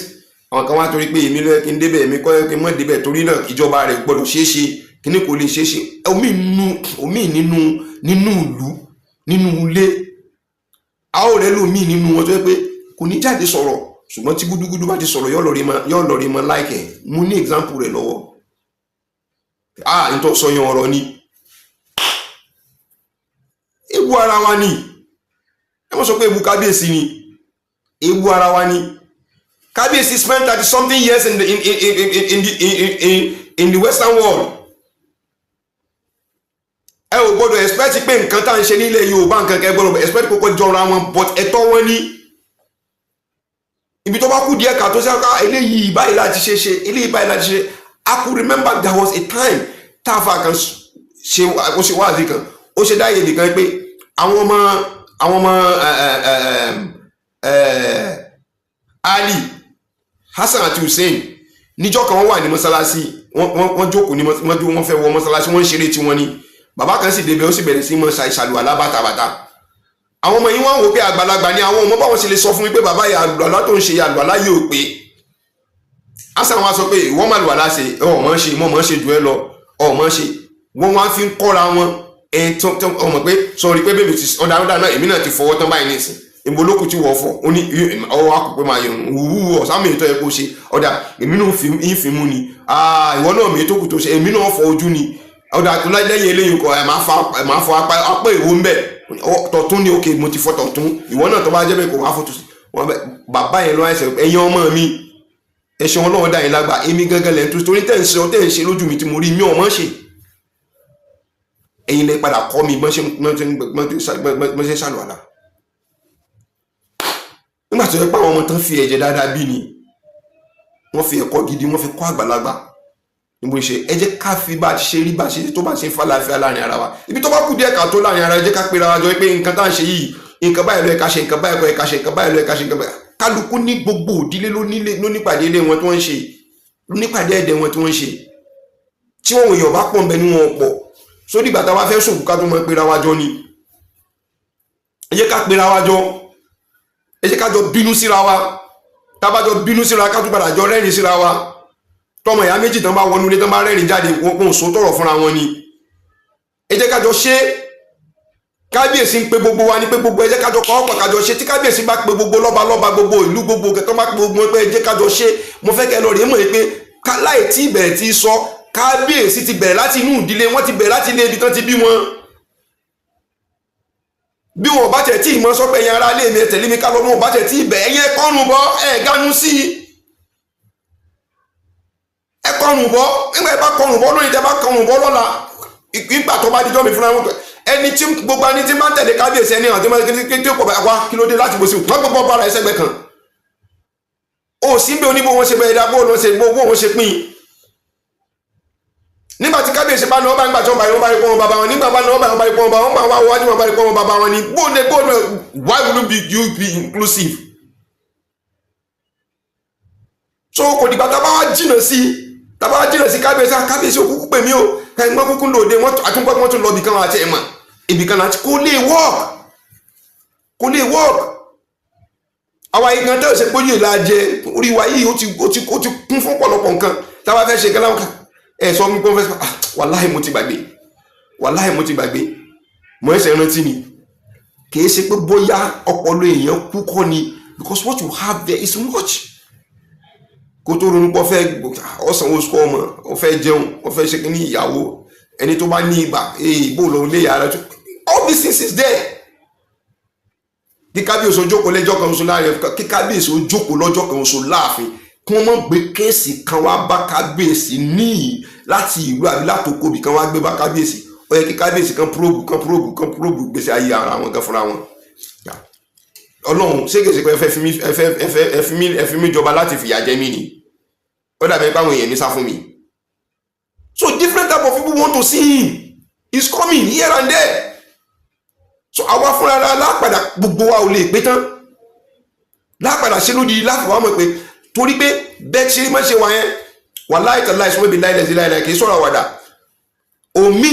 Àwọn kan wá torí pé èmi ló yẹ kí n débẹ̀, èmi kọ́ yẹ kí n mọ̀ débẹ̀, torí náà ìjọba rẹ̀ gbọ́dọ̀ ṣeé ṣe, kíní kò lè ṣeé ṣe. Omi nínú ìlú, nínú ilé, a ó rẹ lómi nínú wọn tó yẹ pé kò ní jáde sọ̀rọ̀, ṣùgbọ́n tí gúdúgúdú bá ti sọ̀rọ̀, yóò lọ rí mọ láìkẹ̀. Mo ní example rẹ̀ lọ́wọ́. Ah, n tó sọ yẹn, ọ̀rọ̀ ni. Ewu ara wa ni. Ẹ wọ́n sọ pé ewu kábíyèsí ni, ewu ara wa ni. Kábíyèsí spent 30 something years in the western world. Ẹ ò gbọ́dọ̀ expect pé nǹkan tá à ń ṣe nílẹ̀ Yorùbá, nǹkan kẹ́ gbọ́dọ̀ expect kókó jọra wọn, but ẹ̀tọ́ wọn ní ibi tó bá kú díẹ̀ ká tó ṣe ká eléyìí báyìí láti ṣe ṣe eléyìí báyìí láti ṣe. I could remember there was a time táàfà kan ṣe, ó ṣe wáàzì kan, ó ṣe dáyé nìkan pé àwọn ọmọ Ali, Hassan àti Hussein, níjọ́ kan, wọ́n wà ní mọ́sálásí, wọ́n jókòó ní wọ́n fẹ́ wọ mọ́sálásí, wọ́n ń ṣeré tí wọ́n ní. Bàbá kan sì débẹ̀, ó sì bẹ̀rẹ̀ sí mọ́ ṣàlùwàlá bàtàbàtà. Àwọn ọmọ yìí, wọ́n wò pé àgbàlagbà ni àwọn ọmọ, báwọn ṣe lè sọ fún mi pé bàbá yà, àlùwàlá tó ń ṣe, àlùwàlá yìí ò pé. Hasan wa sọ pé ìwọ máa lùwàlá ṣe, ọ mọ̀ ṣe, mọ̀ mọ̀ ṣe jù ẹ lọ, ọ mọ̀ ṣe. Wọ́n wá fi ń kọ́ra wọn. Ẹ tó ọmọ pé sọrí pé bébì ti ọ̀dà ọ̀dà náà, èmi náà ti fọwọ́ tán báyìí nísìn, ìbò olókùn tí wọ́n fọ̀. Ó ní ọwọ́ akọ̀ pé máa yọ̀ wúwú ọ̀sán mi tó yẹ kó ṣe. Ọ̀dà, èmi náà fi ń fi mú ni. Ìwọ náà mi tó kù tó ṣe, èmi náà fọ ojú ni. Ọ̀dà, lẹ́yìn eléyìí kọ, ẹ̀ máa fọ apá. Apá èwo ń bẹ̀? Tọ̀tún ni. Òkè, mo ti fọ tọ̀tún. Ìwọ náà tó bá jẹ́ bẹ́ẹ̀, kò wá fọ tòsí. Bàbá yẹn lọ́wọ́ ẹsẹ̀, ẹ̀yin ọmọ mi, ẹ̀ṣẹ̀ Ọlọ́run dá yín lágbà. Èmi gángan lẹ́ ń tó torí tẹ̀ ń ṣe, tẹ̀ ń ṣe lójú mi tí mo rí mi ò mọ̀ ṣe. Ẹ̀yin lẹ padà kọ́ mi bọ́n ṣe ṣàlùwàlà. Nígbà tó yẹ pé àwọn ọmọ tán fi ẹ̀jẹ̀ dáadáa bí ni, wọ́n fi ẹ̀kọ́ gidi, wọ́n fi kọ́ àgbàlagbà níbo ṣe. Ẹ jẹ́ ká fi bá a ti ṣe rí, bá a ṣe tó bá ṣe fàlàáfíà láàrin ara wa. Ibi tó bá kù díẹ̀ ká tó láàrin ara, ẹ jẹ́ ká pera wa jọ pé nǹkan tá à ń ṣe yìí, nǹkan báyìí ló yẹ ká ṣe, nǹkan báyìí ló yẹ ká ṣe, nǹkan báyìí ló yẹ ká ṣe, nǹkan báyìí. Kálukú ní gbogbo òdílé ló nílé, ló nípàdé ilé wọn tí wọ́n ń ṣe, ló nípàdé ẹ̀dẹ̀ wọn tí wọ́n ń ṣe. Tí wọn èèyàn bá pọ̀ ń bẹ ní wọn pọ̀ sódì ìgbà tá a bá fẹ́ sòkú, ká tó mọ pera wa jọ ni. Ẹ jẹ́ ká pera wa jọ, ẹ jẹ́ ká jọ bínú síra wa. Tá a bá jọ bínú síra, ká tún padà jọ rẹ́rìn síra wa. Tọmọ ìyá méjì tán bá wọnú ilé, tán bá rẹ́rìn jáde, wọn kò sọ tọrọ fúnra wọn ni. Ẹ jẹ́ ká jọ ṣe. Kábíyèsí ń pe gbogbo wa ní pé gbogbo, ẹ jẹ́ ká jọ kọ́ ọ̀pọ̀, ká jọ ṣe. Tí kábíyèsí bá pe gbogbo lọ́ba lọ́ba, gbogbo ìlú, gbogbo kẹtọ́ bá pe gbogbo wọn pé ẹ jẹ́ ká jọ ṣe, mo fẹ́ kẹ́ lọ rèé mọ̀ pé láì tí ìbẹ̀rẹ̀ ti sọ, kábíyèsí ti bẹ̀rẹ̀ láti inú ìdílé wọn, ti bẹ̀rẹ̀ láti ilé ibi tán ti bí wọn. Bí wọn bá tẹ̀ tí ìmọ̀ sọ pé ẹ̀yin ará ilé mi, ẹ tẹ̀lé mi ká lọ, wọn bá tẹ̀ tí ìbẹ̀, ẹ̀yin ẹ̀kọ́rùn bọ́, ẹ̀ ganu sí i, ẹ kọrùn bọ́. Nígbà ẹ bá kọrùn bọ́ lónìí, tẹ bá kọrùn bọ́ lọ́la, ìgbà tó bá dijọ́ mi fúnra wọn, ẹni tí gbogbo ẹni tí máa ń tẹ̀lé kábíyèsí, ẹni àti tí ó pọ̀ wá, kí ló dé láti bó sí wọn, gbogbo bára ẹsẹ̀ gbẹ kan ó sì ń bẹ oníbó wọn ṣe bẹ́ẹ̀ dá, bó wọn ṣe bó wọn ṣe pín. Nígbà tí kábíyèsí bá ní wọn bá ń gbà tí wọn bá rí, wọn bá rí pọ́n wọn bàbá wọn. Nígbà bá ní wọn bá wọn bá rí pọ́n wọn bàbá wọn, bá wọn wájú, wọn bá rí pọ́n wọn bàbá wọn ni. Bóde bóde, why will you be inclusive? So kò dìgbà tá a bá wá jìnnà sí, tá a bá wá jìnnà sí kábíyèsí. Kábíyèsí òkúkú pè mí o, ẹ̀gbọ́n kúkú lòde wọn, àtúngbọ́ wọn tún lọ ibìkan àti ẹ̀mọ̀ ibìkan láti kó lè work, kó lè work. Àwa yìí gan tẹ́lẹ̀ ṣe pé yìí la jẹ orí wa yìí, ó ti kún fún ọ̀pọ̀lọpọ̀ nǹkan tá a bá fẹ́ ṣe kẹ́lá ẹ̀ sọ mi pé wọ́n fẹ́ sọ. Ah, wàláhì mo ti gbàgbé, wàláhì mo ti gbàgbé, mo ẹsẹ̀ rántí ni. Kìí ṣe pé bóyá ọpọlọ èèyàn kú kọ́ ni, because what you have there is much. Kó tó ronú pọ̀, fẹ́ ọ̀sán oṣù kọ́ ọmọ, ó fẹ́ jẹun, ó fẹ́ ṣe kíní ìyàwó, ẹni tó bá ní ibà, ee, bó lọ lé yàrá tó, all these things is there. Kí kábíyèsí ó jókòó lẹ́jọ́ kan oṣù láàrin, kí kábíyèsí ó jókòó lọ́jọ́ kan oṣù láàfin, kí wọ́n mọ̀ gbé case kan wá bá kábíyèsí níyì láti ìlú àbí látòkò bì kan wá gbé bá kábíyèsí. Ó yẹ kí kábíyèsí kan probe, kan probe, kan probe gbèsè ayé ara wọn gan fúnra wọn. Ọlọ́run, ṣé kìí ṣe pé ẹ fẹ́ fi mí, ẹ fẹ́ ẹ fẹ́ ẹ fi mí jọba láti fìyà jẹ mí ni? Ó dàbí pé àwọn èèyàn ní sá fún mi. So different type of people want to see him. He's coming here and there. So àwa fúnra ra lápadà, gbogbo wa ò lè pé tán lápadà ṣe lódi láti wá mọ̀ pé torí pé bẹ́ẹ̀ ṣe má ṣe wà yẹn, wàláì tàláì sọ́mọ́ ibi láìlẹ̀ sí láìlẹ̀, kì í sọ̀rọ̀ àwàdà. Omi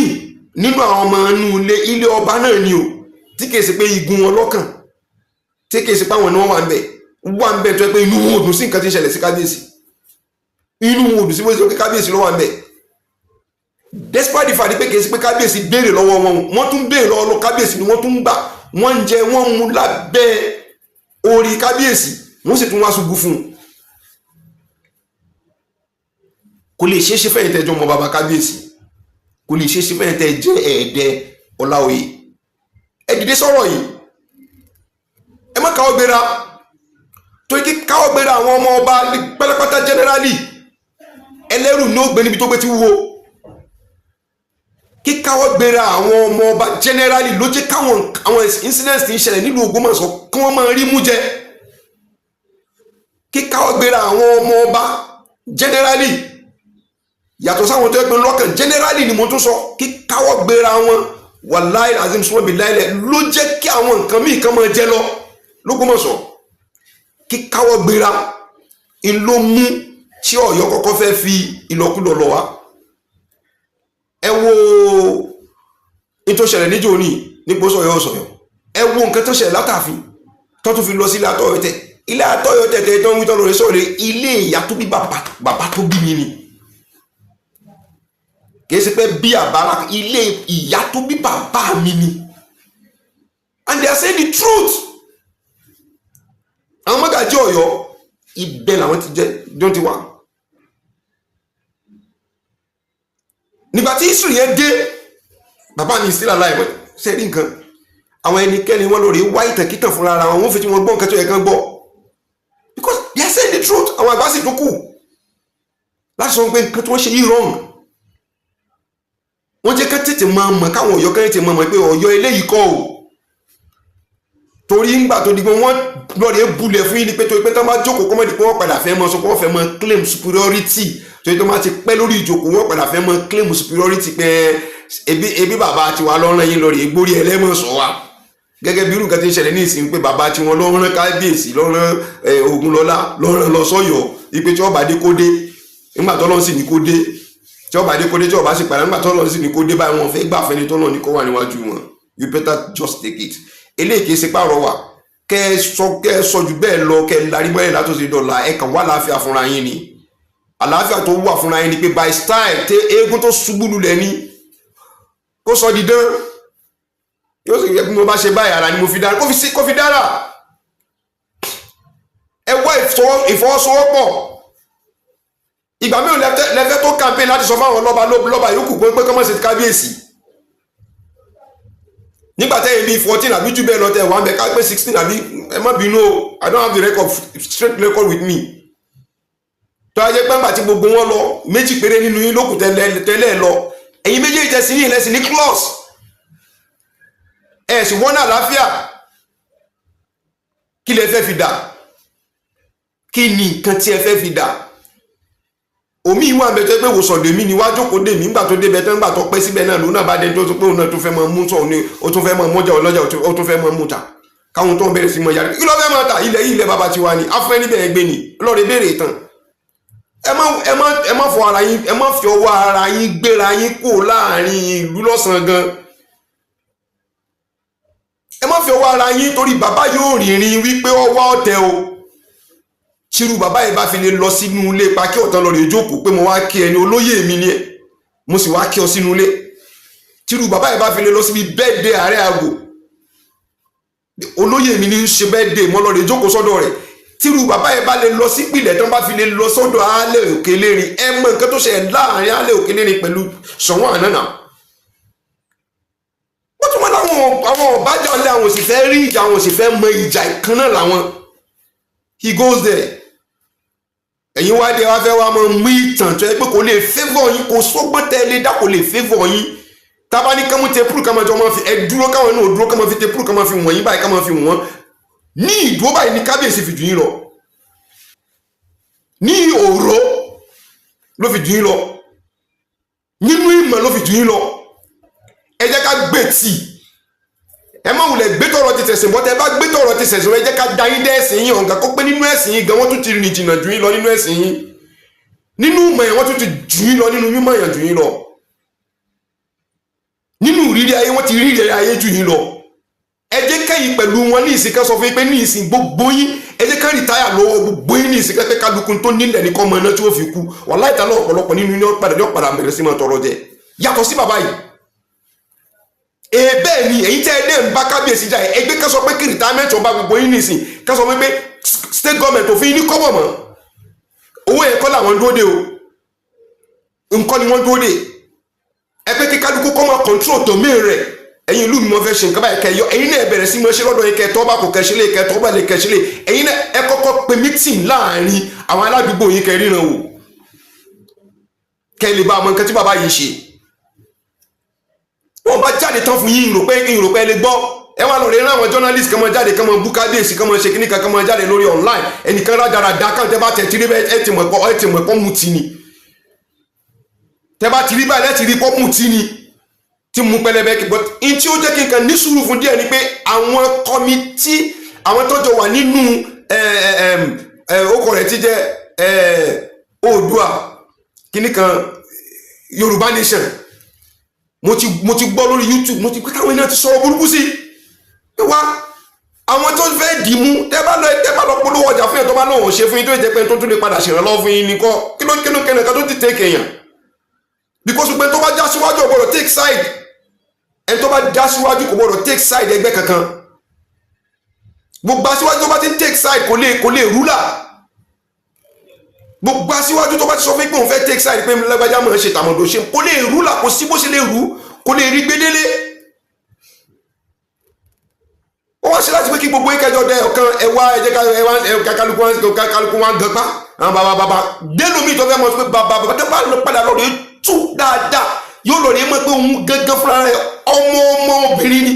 nínú àwọn ọmọ inú ilé, ilé ọba náà ni o, tí kìí ṣe pé igun wọn lọ́kàn, tí kìí ṣe pé àwọn ni wọ́n wà ń bẹ̀ tó yẹ pé inú wọn ò dùn sí nǹkan tí ń ṣẹlẹ̀ sí kábíyèsí. Inú wọn ò dùn sí bó ṣe pé kábíyèsí ló wà ń bẹ̀, despite the fact pé kìí ṣe pé kábíyèsí béèrè lọ́wọ́ wọn. Wọ́n tún béèrè lọ́wọ́ kábíyèsí ni wọ́n tún gbà, wọ́n ń jẹ, wọ́n mú lábẹ́ orí kábíyèsí, wọ́n sì tún wá ṣubú fún un. Kò lè ṣeé ṣe fẹ́yìn tẹ́jọ́ mọ bàbá kábíyèsí, kò lè ṣeé ṣe fẹ́yìn tẹ́ jẹ́ ẹ̀ẹ́dẹ́ Ọláoyè. Ẹ dìde sọ̀rọ̀ yìí, ẹ má káwọ́ gbéra, torí kí káwọ́ gbéra àwọn ọmọ ọba pátápátá generally, ẹlẹ́rù ní ó gbé níbi tó gbé ti wúwo. Kí káwọ́ gbéra àwọn ọmọ ọba generally ló jẹ́ káwọn àwọn incidents tí ń ṣẹlẹ̀ nílùú Ògbómọ̀ṣọ́ kí wọ́n máa rí mú jẹ. Kí káwọ́ gbéra àwọn ọmọ ọba generally, yàtọ̀ sáwọn tó yẹ pé lọ́kàn, generally ni mo tún sọ, kí káwọ́ gbéra wọn, wàláì azim sọ́mọ́ bí láìlẹ̀, ló jẹ́ kí àwọn nǹkan míì kan máa jẹ lọ l'Ógbómọ̀ṣọ́. Kí káwọ́ gbéra ń ló mú tí Ọ̀yọ́ kọ́kọ́ fẹ́ fi ìlọkulọ̀ lọ wá. Ẹ wo ní tó ṣẹlẹ̀ níjó ní nípò sọ̀yọ́ sọ̀yọ́. Ẹ wo nǹkan tó ṣẹlẹ̀ látàfin tó tún fi lọ sí ilé Atọ́yọ̀tẹ̀. Ilé Atọ́yọ̀tẹ̀ tẹ̀ tó ń wí tọ́ lórí sọ̀rọ̀, ilé ìyá tó bí bàbá tó bí mi ni. Kì í ṣe pé bí àbára, ilé ìyá tó bí bàbá mi ni, and they are saying the truth. Àwọn mọ́gàjí Ọ̀yọ́, ibẹ̀ làwọn ti jẹ́ jọ́ ti wá. Nígbà tí history yẹn dé, bàbá mi still alive. Ṣe rí nǹkan, àwọn ẹnikẹ́ni wọn lórí wá ìtàkìtàn fúnra ara wọn, wọ́n fi tí wọ́n gbọ́ nǹkan tó yẹ kán gbọ́, because they are saying the truth. Àwọn àgbà sì tún kù láti sọ pé nǹkan tí wọ́n ṣe yìí wrong. Wọ́n jẹ́ ká tètè máa mọ̀, káwọn Ọ̀yọ́ kẹ́rin tètè máa mọ̀ pé Ọ̀yọ́ eléyìí kọ́ o, torí ńgbà tó di pé wọ́n lọ́ọ̀rẹ́ bulẹ̀ fún yín ni pé torí pé tó bá jókòó kọ́mọ́dé pé wọ́n padà fẹ́ mọ sọ pé wọ́n fẹ́ mọ claim superiority, torí tó máa ti pẹ́ lórí ìjókòó, wọ́n padà fẹ́ mọ claim superiority pé ebi bàbá tiwa lọ́rùn yín lọ́ọ̀rẹ́ gbórí ẹlẹ́mọ̀sán wa, gẹ́gẹ́ bí irú nǹkan tí ń ṣẹlẹ̀ ní ìsìn pé bàbá tiwọn lọ́rùn kábíyèsí, lọ́rùn Ògúnlọlá, lọ́rùn lọ sọ́yọ́ ipe tí wọ́n bá dé kó dé, nígbà tó lọ́n sì ní kó dé, tí wọ́n bá dé kó dé, tí wọ́n bá sì padà, nígbà tó lọ́n sì ní kó dé báyìí, wọ́n fẹ́ gbà fẹ́ni tó lọ́n ní kó wà níwájú wọn. You better just take it. Eléyìí kìí ṣe pààrọ̀ wà kẹ́ ẹ sọ, kẹ́ ẹ sọ jù bẹ́ẹ̀ lọ, kẹ́ ẹ larí mọ́lẹ̀ látòsí dọ̀là. Ẹ kàn wá àlàáfíà fúnra yín ni. Àlàáfíà tó wà fúnra yín ni pé by style tẹ eégún tó ṣubú lulẹ̀ ni kó sọ di dán, yóò sì yẹ kí mo bá ṣe báyìí, ara ni mo fi dára, kó fi dára. Ẹ wá ìfọwọ́sowọ́pọ̀. Ìgbà mélòó lẹ́fẹ́ tó campaign láti sọ fáwọn lọ́ba lọ́ba yòókù pé kọ́mọ̀ ṣe kábíyèsí nígbà tẹ́yìn bíi 14 àbí jù bẹ́ẹ̀ lọ tẹ̀ wá ń bẹ, ká pé 16 àbí, ẹ má bínú o, I don't have the record, straight record with me. Tó a jẹ́ pé ńgbà tí gbogbo wọn lọ, méjì péré nínú yín lókùn tẹ́lẹ̀ lọ, ẹ̀yin méjèèjì tẹ̀sí ní ìlẹ́sìn ní clause, ẹ̀ sì wọ́n náà àlàáfíà. Kí lẹ fẹ́ fi dà? Kí ni nǹkan tí ẹ fẹ́ fi dà? Omi ìwọ̀n àbẹ̀tẹ́ pé wòsàn dèmí ni wá jókòó dèmí. Ńgbà tó débẹ̀ tán, ńgbà tó pẹ́ síbẹ̀ náà, lòun náà bá dé tó tún pé òun náà tún fẹ́ mọ mú sọ ní, ó tún fẹ́ mọ mọ́jà ọlọ́jà, ó tún fẹ́ mọ mú ta, káwọn tó ń bẹ̀rẹ̀ sí mọ yàrá. Kí ló fẹ́ máa ta ilẹ̀ yìí? Ilẹ̀ bàbá tiwa ni afẹ́ níbẹ̀ ẹgbẹ́ ni lọ́ọ̀rẹ́ béèrè tán. Ẹ má fọ ara yín, ẹ má fi ọwọ́ ara yín gbéra yín kó láàrin ìlú lọ́sàn-án gan. Ẹ má fi ọwọ́ ara yín, torí bàbá yóò rìnrìn wípé ọwọ́ ọ̀tẹ̀ o. Tírú bàbá yìí bá fi lè lọ sínú ilé pa kí ọ̀tán lọ rè jókòó pé mo wá kí ẹni olóyè mi ni ẹ, mo sì wá kí ọ sínú ilé. Tírú bàbá yìí bá fi lè lọ síbi birthday ààrẹ àgò, olóyè mi ní í ṣe birthday, mo lọ rè jókòó sọ́dọ̀ rẹ̀. Tírú bàbá yìí bá lè lọ sípìlẹ̀ tán, bá fi lè lọ sọ́dọ̀ Alẹ́ Òkèlérin, ẹ mọ nǹkan tó ṣẹlẹ̀ láàrin Alẹ́ Òkèlérin pẹ̀lú Ṣọ̀ún ànánà. Wọ́n tún wọn láwọn àwọn ọ̀bájà lé, àwọn ò sì fẹ́ rí ìjà, àwọn ò sì fẹ́ mọ ìjà ìkan náà làwọn. He goes there, ẹ̀yin wá dé, wá fẹ́ wá máa mú ìtàn tó yẹ pé kò lè favour yín, kò sọ́gbọ́n tẹ́ lé dá, kò lè favour yín. Tábà ní kámú tepuru ká máa jọ máa fi ẹ dúró, káwọn náà dúró, ká máa fi tepuru, ká máa fi wọ̀nyí báyìí, ká máa fi wọ́n. Ní ìdúró báyìí ní kábíyèsí fi jù yín lọ, ní òró ló fi jù yín lọ, nínú ìmọ̀ ló fi jù yín lọ. Ẹ jẹ́ ká gbé tì. Ẹ má wulẹ̀ gbé tọ̀rọ̀ ti tẹ̀sìn bọ́. Tẹ bá gbé tọ̀rọ̀ ti tẹ̀sìn, ẹ jẹ́ ká da yín dẹ́ ẹ̀sìn yín ọ̀gá kó pé nínú ẹ̀sìn yín gan, wọ́n tún ti rìn jìnnà jù yín lọ nínú ẹ̀sìn yín. Nínú ìmọ̀ yẹn, wọ́n tún ti jù yín lọ nínú mímọ̀ yẹn jù yín lọ. Nínú ìrírí ayé, wọ́n ti rí ìrírí ayé jù yín lọ. Ẹ jẹ́ kẹ́yìn pẹ̀lú wọn ní ìsìn kan sọ fún yín pé ní ìsìn gbogbo yín, ẹ jẹ́ ká retire lọ́wọ́ gbogbo yín ní ìsìn kẹ́kẹ́. Kálukú tó nílẹ̀ ní kọ́mọ iná tí ó fi kú, wàláhì tálọ́ ọ̀pọ̀lọpọ̀ nínú ní ọ̀padà ní ọ̀padà bẹ̀rẹ̀ sí máa tọrọ jẹ yàtọ̀ sí bàbá yìí. Bẹ́ẹ̀ ni èyí tẹ́ ẹ dẹ́ ń bá kábíyèsí jà. Ẹgbẹ́ ká sọ pé kí retirement ọba gbogbo yín nìsín, ká sọ pé state government òfin yín ní kọ́bọ̀ mọ́. Owó yẹn kọ́ làwọn dúró de o, nǹkan ni wọ́n dúró de. Ẹ pé kí kálukú kọ́ máa control tòmí rẹ̀. Ẹ̀yin ìlú mi, mo fẹ́ ṣe nǹkan báyìí, kẹ́ yọ. Ẹ̀yin náà bẹ̀rẹ̀ sí máa ṣe lọ́dọ̀ yín, kẹ́ tọ́ bá kò kẹ́ ṣe lé, kẹ́ tọ́ bá lè kẹ́ ṣe lé. Ẹ̀yin náà, ẹ kọ́kọ́ pe meeting láàrin àwọn aládùúgbò yín, kẹ́ ríran wò, kẹ́ lè bá ọmọ nǹkan tí bàbá yìí ṣe. Wọ́n bá jáde tán fún yín, ìrò pé ẹ lè gbọ́. Ẹ wá lọ rí rán àwọn journalist kan máa jáde, kan máa bú kábíyèsí, kan máa ṣe kíní kan, kan máa jáde lórí online. Ẹnìkan rádaràda kan, tẹ́ bá tẹ̀ tí rí bẹ́ẹ̀, ẹ ti mọ̀ ẹ̀pọ̀ mutí ni. Tẹ́ bá ti rí báyìí, ẹ ti rí pọ́ mutí ni tí mú pẹlẹbẹ. But n tí ó jẹ́ kí n kàn ní sùúrù fún díẹ̀ ni pé àwọn committee, àwọn tó jọ wà nínú okò rẹ̀ ti jẹ́ Oòduà kíní kan, Yorùbá Nation, mo ti gbọ́ lórí YouTube, mo ti pé káwọn ènìyàn ti sọ̀rọ̀ burúkú sí i wá. Àwọn tó fẹ́ dì mú, tẹ́ bá lọ polówó ọjà fún yẹn, tó bá náà ṣe fún yín, tó jẹ́ pé tó tún lè padà ṣèrànlọ́wọ́ fún yín ní kọ́. Kí ló kan tó ti take èèyàn? Because pé tó bá já síwájú, ò gbọ́dọ̀ take side. Ẹni tó bá já síwájú kò gbọ́dọ̀ take side ẹgbẹ́ kankan. Gbogbo aṣíwájú tó bá ti ń take side kò lè ruler. Gbogbo aṣíwájú tó bá ti sọ fún pé òun fẹ́ take side, pé lágbájá mọ̀ ń ṣe, tàmọ̀dò ṣe, kò lè ruler. Kò sí bó ṣe lè rú, kò lè rí gbédélé. Ó wá ṣe láti pé kí gbogbo ìkẹjọ dẹ ọ̀kan. Ẹ wá, ẹ jẹ́ ká ẹ wá ẹ kálukú wá, kálukú wá gan pa àwọn bàbá bàbá délómi tó fẹ́ mọ̀ pé bàbá bàbá tó bá lọ padà lọ rè tú dáadáa, yóò lọ rè mọ̀ pé òun gángan fúnra rẹ̀, ọmọ ọmọ obìnrin ni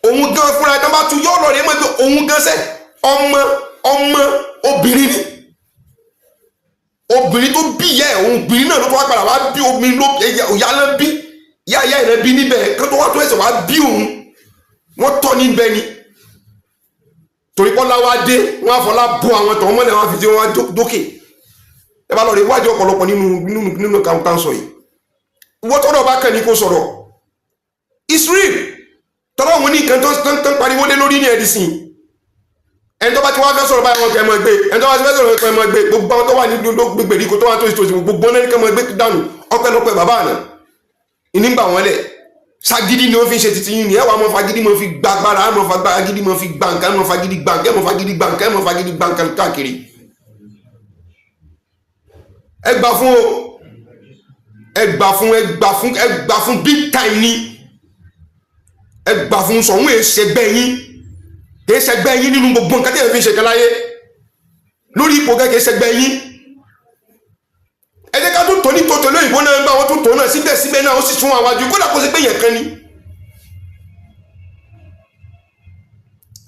òun gan fúnra rẹ̀. Tó bá tú, yóò lọ rè mọ̀ pé òun gan sẹ́ ọmọ ọmọ obìnrin ni. Obìnrin tó bí ìyá ẹ̀, òun obìnrin náà ló tó wá padà wá bí. Obìnrin ló ìyá náà bí ìyá, ìyá ẹ̀ náà bí níbẹ̀ kí tó wá tó ẹsẹ̀ wá bí òun. Wọ́n tọ́ níbẹ̀ ni torí pọ́lá wá dé, wọ́n á fọlá bọ́ àwọn tọ̀ mọ́lẹ̀, wọ́n á fi tí wọ́n á dókè. Ẹ bá lọ rí wájú ọ̀pọ̀lọpọ̀ nínú kàńtà sọ yìí, wọ́n tọ́rọ̀ bá kàn ní kó sọ̀rọ̀. It's real. Tọ́rọ̀ òun ní nǹkan tó ń pariwo lé lórí ní ẹ̀dísìn. Ẹni tó bá ti wá fẹ́ sọ̀rọ̀ báyìí, wọn kẹ́ ẹ mọ́ gbé. Ẹni tó bá ti fẹ́ sọ̀rọ̀, kẹ́ ẹ mọ́ gbé. Gbogbo àwọn tó wà nínú gbèríko tó wà tó ìtòsí, gbogbo wọn ní kẹ́ ẹ mọ́ gbé dànù. Ọpẹ́lọpẹ́ bàbá àná ìnígbà wọn lẹ̀. Sagidi ni wọ́n fi ń ṣe titi yín ni. Ẹ wà mọ́ fagidi mọ́ fi gba agbára, mọ́ fagidi mọ́ fi gba nǹkan, mọ́ fagidi gba nǹkan, mọ́ fagidi gba nǹkan, mọ́ fagidi gba nǹkan káàkiri. Ẹ gbà fún o, ẹ gbà fún, ẹ gbà fún, ẹ gbà fún big time ni. Ẹ gbà fún. Sọ̀hún èsẹ̀gbẹ́ yín, kìí ṣẹgbẹ́ yín nínú gbogbo nǹkan tí ẹ fi ń ṣe kan láyé lórí ipò gẹ́gẹ́, kìí ṣẹgbẹ́ yín. Ẹ jẹ́ ká tún tò ní tòtò lóyìnbó náà gbà wọ́n tún tò náà, síbẹ̀síbẹ̀ náà ó sì tún àwọn àjò kódà kó sí pé yẹn kan ni.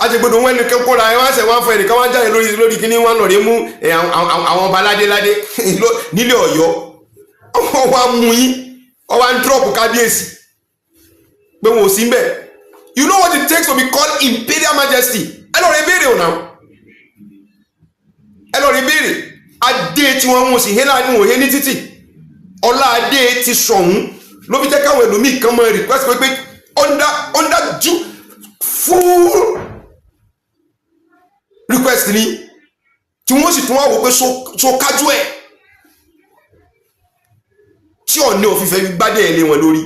Àjẹgbọdọ wọn ẹnìkan kóra ẹ wá sẹ wọn fọ ẹnìkan wá jáde lórí kíní wọn lọ rí mú àwọn ọba ládéládé nílé Ọ̀yọ́. Wọn wá mú yín, wọn wá ń dúrọ̀pù kábíyèsí pé wọn ò sí mbẹ̀. You know what it takes to be called imperial majesty? Ẹ lọ rí béèrè ọ̀nà, ẹ lọ rí béèrè. Adé tí wọ́n mú sí hélà ní òye ní títì ọlá adé ti sọ̀hún ló fi jẹ́ káwọn ẹlòmíì kan mọ request pé under due full request ni, tí wọ́n sì tún wá wò pé so kájú ẹ̀ tí ọ̀ní òfìfẹ́ gbádẹ́ ẹ̀ lé wọn lórí.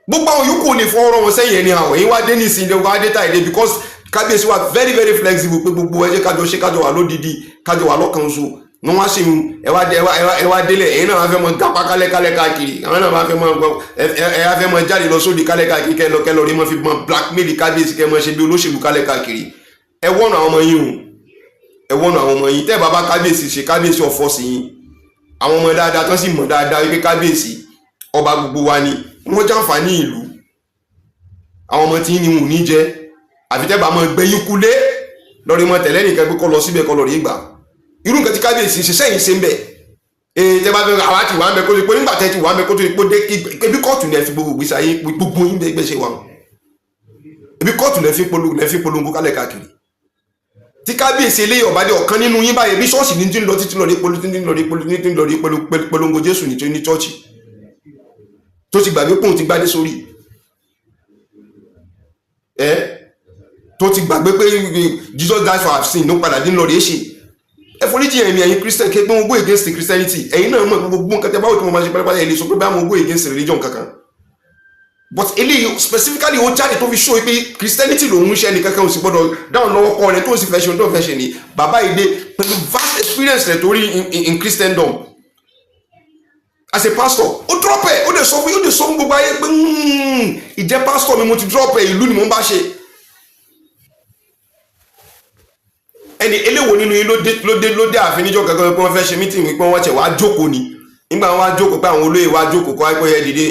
Gbogbo àwọn yòókù ò lè fọ ọ̀rọ̀ wọn sẹ́yìn ẹni. Àwọn èyí wá dé ní ìsìn wá dé táìdé because kábíyèsí wa very very flexible pé gbogbo ẹ jẹ́ kájọ ṣe, kájọ wà lódìdí, kájọ wà lọ́kàn ṣoṣo ní wọ́n ṣe. Ẹ wá délẹ̀, ẹ̀yin náà wá fẹ́ mọ gapá kálẹ̀kálẹ̀ káàkiri. Àwọn náà wá fẹ́ mọ ẹ wá fẹ́ mọ jáde lọ sódì kálẹ̀ káàkiri, kẹ́ lọ rí mọ fi mọ blackmail kábíyèsí, kẹ́ mọ ṣe bí olóṣèlú kálẹ̀ káàkiri. Ẹ wọ́nà àwọn ọmọ yín o, ẹ wọ́nà àwọn ọmọ yín. Tẹ́ bàbá kábíyèsí ṣe, kábíyèsí ọ̀fọ́ sí yín. Àwọn ọmọ dáadáa tó sì mọ̀ dáadáa wípé kábíyèsí ọba gbogbo wa ni, wọ́n jàǹfààní ìlú. Àwọn ọmọ tí ní wọn ò ní jẹ, àfi tẹ́ bá mọ gbẹ̀yìn kulé lọ́rí mọ tẹ̀lé nìkan pé kọ́ lọ síbẹ̀, kọ́ lọ rí gbà. Irú nǹkan tí kábíyèsí ṣe sẹ́yìn ṣe ń bẹ̀ ee, tẹ́ bá fẹ́ àwa ti wà ń bẹ kó tó pé nígbà tẹ́ ti wà ń bẹ kó tó pé dé ebi kóòtù ní ẹ fi gbogbo ìgbésí ayé gbogbo yín bẹ́ẹ̀ ṣe wà, ebi kóòtù lẹ́ fi polongo kálẹ̀ káàkiri. Tí kábíyèsí eléyìí ọ̀bá dé, ọ̀kan nínú yín báyìí, bí ṣọ́ọ̀ṣì ní ti ń lọ títí lọ rí polo títí lọ rí polo títí lọ rí polongo Jésù ní ṣọ́ọ̀ṣì, tó ti gbàgbé pòun ti gbádé sórí ẹ, tó ti gbàgbé pé Jesus died for our sin, ló padà dín lọ rí ṣe. Ẹ foríjì ẹ̀mí ẹ̀yin Christian kí pé wọ́n go against the Christianity. Ẹ̀yin náà mọ̀ gbogbo nǹkan tẹ́ báwo tí mo máa ṣe pátápátá, ẹ̀ lè sọ pé báwo mo go against religion kankan, but eléyìí specifically, ó jáde tó fi show pé Christianity lòun ń ṣe, ẹnìkan kan ò sì gbọdọ̀ dáhùn lọ́wọ́ kọ́ rẹ̀ tó sì fẹ́ ṣe ohun tó fẹ́ ṣe ni. Bàbá ìdè pẹ̀lú vast experience rẹ̀ torí in Christendom as a pastor, ó drop ẹ̀, ó lè sọ fún, ó lè sọ fún gbogbo ayé pé ìjẹ́ pastor mi, mo ti drop ẹ̀, ìlú ni mo ń bá ṣe. Ẹni eléwo nínú yín ló dé ààfin níjọ́ kankan pé wọ́n fẹ́ ṣe meeting, pé wọ́n ṣẹ̀ wá jókòó ni? Nígbà wọn wá jókòó pé àwọn olóyè wá jókòó kọ́ pé ẹ dìde,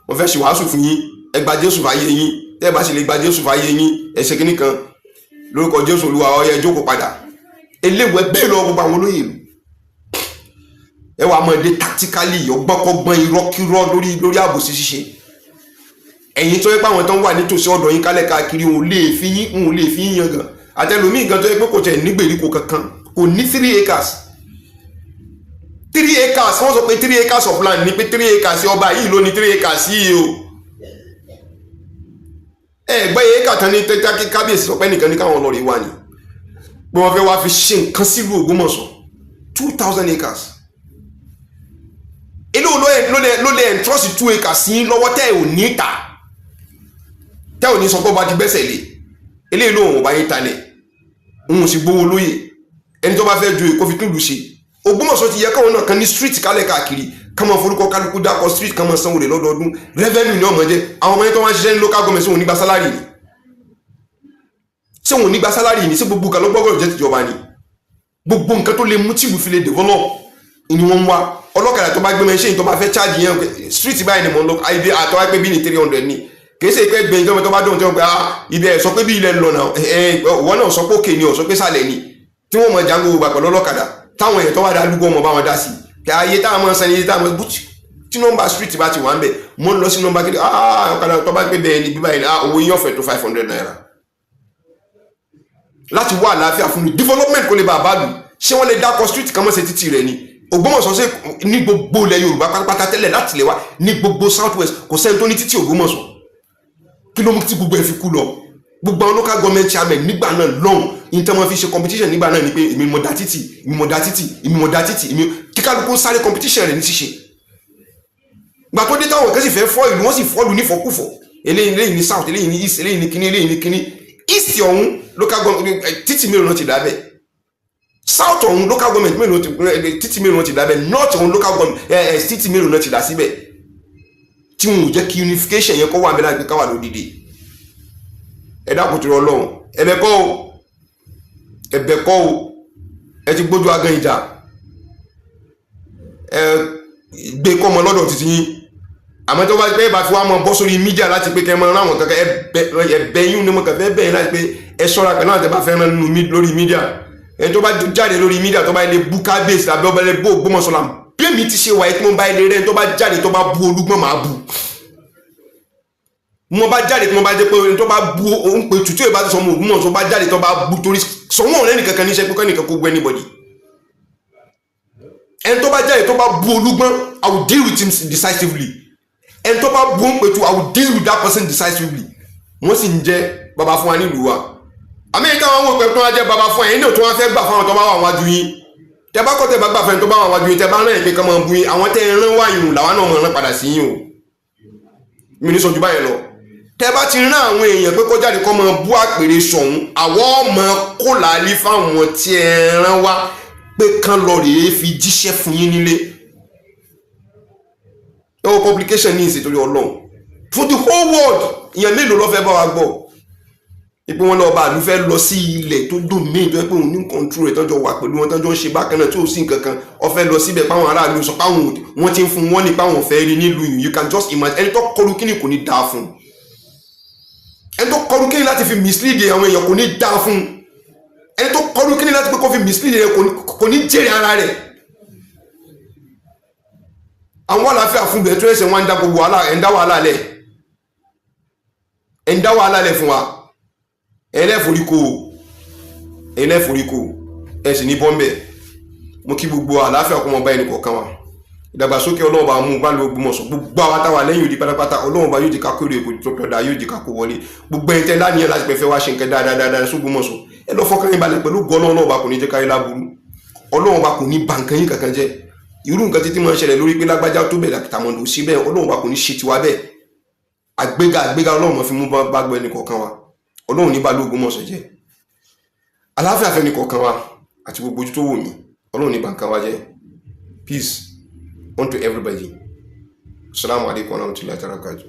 wọ́n fẹ́ ṣe wàásù fún yín, ẹ gba Jésù fáyé yín, tẹ́ ẹ bá ṣe lè gba Jésù fáyé yín, ẹ ṣe kíní kan lórúkọ Jésù Olúwa, ó yá, jókòó padà. Eléwo ẹ bẹ́ẹ̀ lọ gbogbo àwọn olóyè ìlú, ẹ wàá mọ̀ dé tactically, ọgbọ́nkọ́gbọ́n, irọ́kírọ́ lórí àbòsí ṣíṣe. Ẹ̀yin tó yẹ pé àwọn tó ń wà nítòsí ọ̀dọ̀ yín kálẹ̀ káàkiri, òun lè fi yín yangàn. Àtẹlómi gan tó yẹ pé kò tẹ̀ ní gbèríko kankan, kò ní 3 acres, 3 acres. Wọ́n sọ pé 3 acres of land ní pé 3 acres ọba yìí ló ní 3 acres yìí o. Ẹ gbọ́ yẹ acre tán ní tẹ́tẹ́. Kábíyèsí sọ pé nìkan ní káwọn lọ rí wá ni pé wọ́n fẹ́ wá fi ṣe nǹkan sílùú Ògbómọ̀ṣọ́, 2,000 acres. Inú ló lè entrust 2 acres sí lọ́wọ́ tẹ́ ò ní ta, tẹ́ ò ní sọ pé ọba ti gbẹ́sẹ̀ lé eléyìí, lóhùn ọba yín talẹ̀, òun sì gbowó lóye. Ẹni tó bá fẹ́ ju èkó fi tún lù ṣe. Ògbómọ̀ṣọ́ ti yẹ káwọn náà kan ní street kálẹ̀ káàkiri, ká máa forúkọ kálukú dákọ̀ street, ká máa sanwó rẹ̀ lọ́dọọdún. Revenue ní ọmọ jẹ́. Àwọn ọmọ yẹn tó wá ń ṣiṣẹ́ ní local government, ṣé wọn ò ní gba salary ni? Ṣé wọn ò ní gba salary ni? Ṣé gbogbo nǹkan ló gbọ́dọ̀ jẹ́ tìjọba ni? Gbogbo nǹkan tó lè mú tìlú fi lè develop ni wọ́n ń wá. Ọlọ́kadà tó bá gbé mẹ́ṣẹ́ tó bá fẹ́ charge yẹn, street báyìí ni mò ń lọ, ibi àtọ́wá pé bí ní 300 ni. Kìí ṣe pé gbẹ̀yìn tó bá dùn tó pé ah, ibi ẹ̀ sọ pé bí ilẹ̀ ń lọ náà, ẹ wọ́n náà sọ pé òkè ni, ọ̀ sọ pé sàlẹ̀ ni, tí wọ́n mọ̀ jágbó gbà pẹ̀lú ọlọ́kadà táwọn èèyàn tó wà dá lúgbọ́ mọ̀ bá wọn dá sí kí ayé táwọn mọ̀ sẹ́ni táwọn bó tí nọ́mbà street bá ti wà ń bẹ̀, mọ̀ ń lọ sí nọ́mbà kí ah, ọ̀kadà tó bá gbé bẹ́ẹ̀ ni bí báyìí, ah, owó yín ọ̀fẹ́ tó ₦500 láti wá àlàáfíà fún mi, development kò lè bá a bá lù. Ṣé wọ́n lè dákọ̀ street kan mọ́ ṣe títì rẹ̀ ni? Ògbómọ̀ṣọ́ ṣe ní gbogbo ilẹ̀ Yorùbá pátápátá tẹ́lẹ̀ láti lè wá ní gbogbo South West, kò sẹ́ni tó ní títì Ògbómọ̀ṣọ́. Kí ló mú tí gbogbo ẹ̀ fi kú lọ? Gbogbo àwọn local government chairman nígbà náà lọ́hùn ní tí wọ́n fi ṣe competition nígbà náà ni pé èmi mo dá títì, èmi mo dá títì, èmi mo dá títì, èmi kíkálukú sáré competition rẹ̀ ní ṣíṣe. Gbà tó dé, táwọn kan sì fẹ́ fọ́ ìlú, wọ́n sì fọ́ ìlú nífọ̀kúfọ̀. Eléyìí, eléyìí ní south, eléyìí ní east, eléyìí ní kíní, eléyìí ní kíní. East ọ̀hún, local government títì mélòó náà ti dá bẹ́ẹ̀? South ọ̀hún, local government mélòó ti títì mélòó náà ti dá bẹ́ẹ̀? North ọ̀hún, local government títì mélòó náà ti dá síbẹ̀ tí wọn ò jẹ́ kí unification yẹn kọ́ wà mí láti káwà lódìdí? Ẹ dákun tó Ọlọ́run, ẹ̀bẹ̀ kọ́ o, ẹ̀bẹ̀ kọ́ o. Ẹ ti gbójú agan ìjà, ẹ gbé kọ́ ọmọ lọ́dọ̀ títí yín. Àmọ́ tó bá pẹ́ bá fi wá mọ bọ́ sórí media láti pé kẹ́ ẹ mọ ráwọn kankan, ẹ̀bẹ̀ yín ni mo kàn fẹ́ bẹ̀ yín láti pé ẹ ṣọ́ra pẹ̀lú àwọn tẹ́ bá fẹ́ rán nínú lórí media. Ẹni tó bá jáde lórí media, tó bá ilé bú kábíyèsí tàbí ọba ilé bú Ògbómọ̀ṣọ́ là, bí èmi ti ṣe wáyé tí mo bá ilé rẹ, tó bá jáde tó bá bú Olúgbọ́n, máa bú. Mo bá jáde tí mo bá jẹ́ pé ẹni tó bá bú òun pé tutù ìbá ti sọ ọmọ Ògbómọ̀ṣọ́ bá jáde tó bá bú, torí sọ̀wọ́n ọ̀rẹ́ nìkankan níṣẹ́ pé kẹ́nìkan kó gbé anybody. Ẹni tó bá jáde tó bá bú Olúgbọ́n, I will deal with him decisively. Ẹni tó bá bú òun pẹ̀tù, I will deal with that person decisively. Wọ́n sì ń jẹ́ bàbá fún wa nílùú wa. Amẹ́ríkà wọn wò pé tó wá jẹ́ bàbá fún ẹ̀yin náà, tó wá fẹ́ gbà fáwọn tó bá wà wájú yín. Tẹ bá kọ́, tẹ bá gbà fún ẹni tó bá wà wájú yín, tẹ bá rán ìpín kan máa bu yín, àwọn tẹ ẹ rán wáyùn làwọn náà máa rán padà sí yín o. Mi ní sọ ju báyẹn lọ. Tẹ bá ti rán àwọn èèyàn pé kó jáde kó máa bú àpèrè sọ̀hún, àwọn ọmọ kó làálí fáwọn tí ẹ rán wá pé kán lọ rèé fi jíṣẹ́ fún yín nílé. Ẹ wo publication ní ìsètò Ọlọ́run for the whole world. Ìyẹn mélòó ló fẹ́ bá wa gbọ́ ipò wọn lọ́ọ́ bá àlù fẹ́ lọ sí ilẹ̀ tó dùn míì tó yẹ pé òun ní control rẹ̀, tọ́jọ́ wà pẹ̀lú wọn, tọ́jọ́ ń ṣe bákan náà, tí ò sí nǹkan kan, ó fẹ́ lọ síbẹ̀ páwọn aráàlú sọ páwọn wọ́n ti ń fún wọn ní páwọn fẹ́ rí nílùú yìí. You can just imagine, ẹni tó kọlu kíni kò ní dáa fún un. Ẹni tó kọlu kíni láti fi mislead àwọn èèyàn, kò ní dáa fún un. Ẹni tó kọlu kíni láti pé kó fi mislead rẹ, kò ní jèrè ara rẹ̀. Àwọn àlàáfíà fún bẹ̀rẹ̀ tó ẹsẹ̀ wọn ń dá gbogbo wàhálà, ẹ̀ ń dá wàhálà lẹ̀, ẹ̀ ń dá wàhálà lẹ̀ fún wa. Ẹ̀ lẹ́foríkò, ẹ̀ lẹ́foríkò, ẹ̀ sì ní bọ́m̀bẹ̀. Mo kí gbogbo àlàáfíà kó mọ bá ẹnì kọ̀ọ̀kan wa. Ìdàgbàsókè, Ọlọ́run bá mú bá lu Ògbómọ̀ṣọ́. Gbogbo àwọn táwa lẹ́yìn òdi pátápátá, Ọlọ́run bá yóò jẹ́ ká kórè èbò tó tọ́ da, yóò jẹ́ ká kó wọlé. Gbogbo ẹni tẹ́ láníyàn láti pẹ́ fẹ́ wá ṣe nǹkan dáadáa dáadáa sÓgbómọ̀ṣọ́, ẹ lọ fọkàn yín balẹ̀ pẹ̀lú gọ́nà. Ọlọ́run bá kò ní jẹ́ káyé láburú. Ọlọ́run bá kò ní bà nǹkan yín kankan jẹ́. Irú nǹkan títí máa ń ṣẹlẹ̀ lórí pé lágbájá tó bẹ̀rẹ̀ tàmọ̀dò sí bẹ́ẹ̀, Ọlọ́run bá kò ní ṣe tiwa bẹ́ẹ̀. Àgbéga, àgbéga Ọlọ́run máa fi mú bá gbọ́ ẹnì kọ̀ọ̀kan wa. Ọlọ́run ní bá lÓgbómọ̀ṣọ́ jẹ́. Àlàáfíà fẹ́ ní kọ̀ọ̀kan wa àti gbogbo ojú tó wò mí. Ọlọ́run ní bà nǹkan wa jẹ́. Peace unto everybody. Assalamu alaikum warahmatullahi wabarakatuh.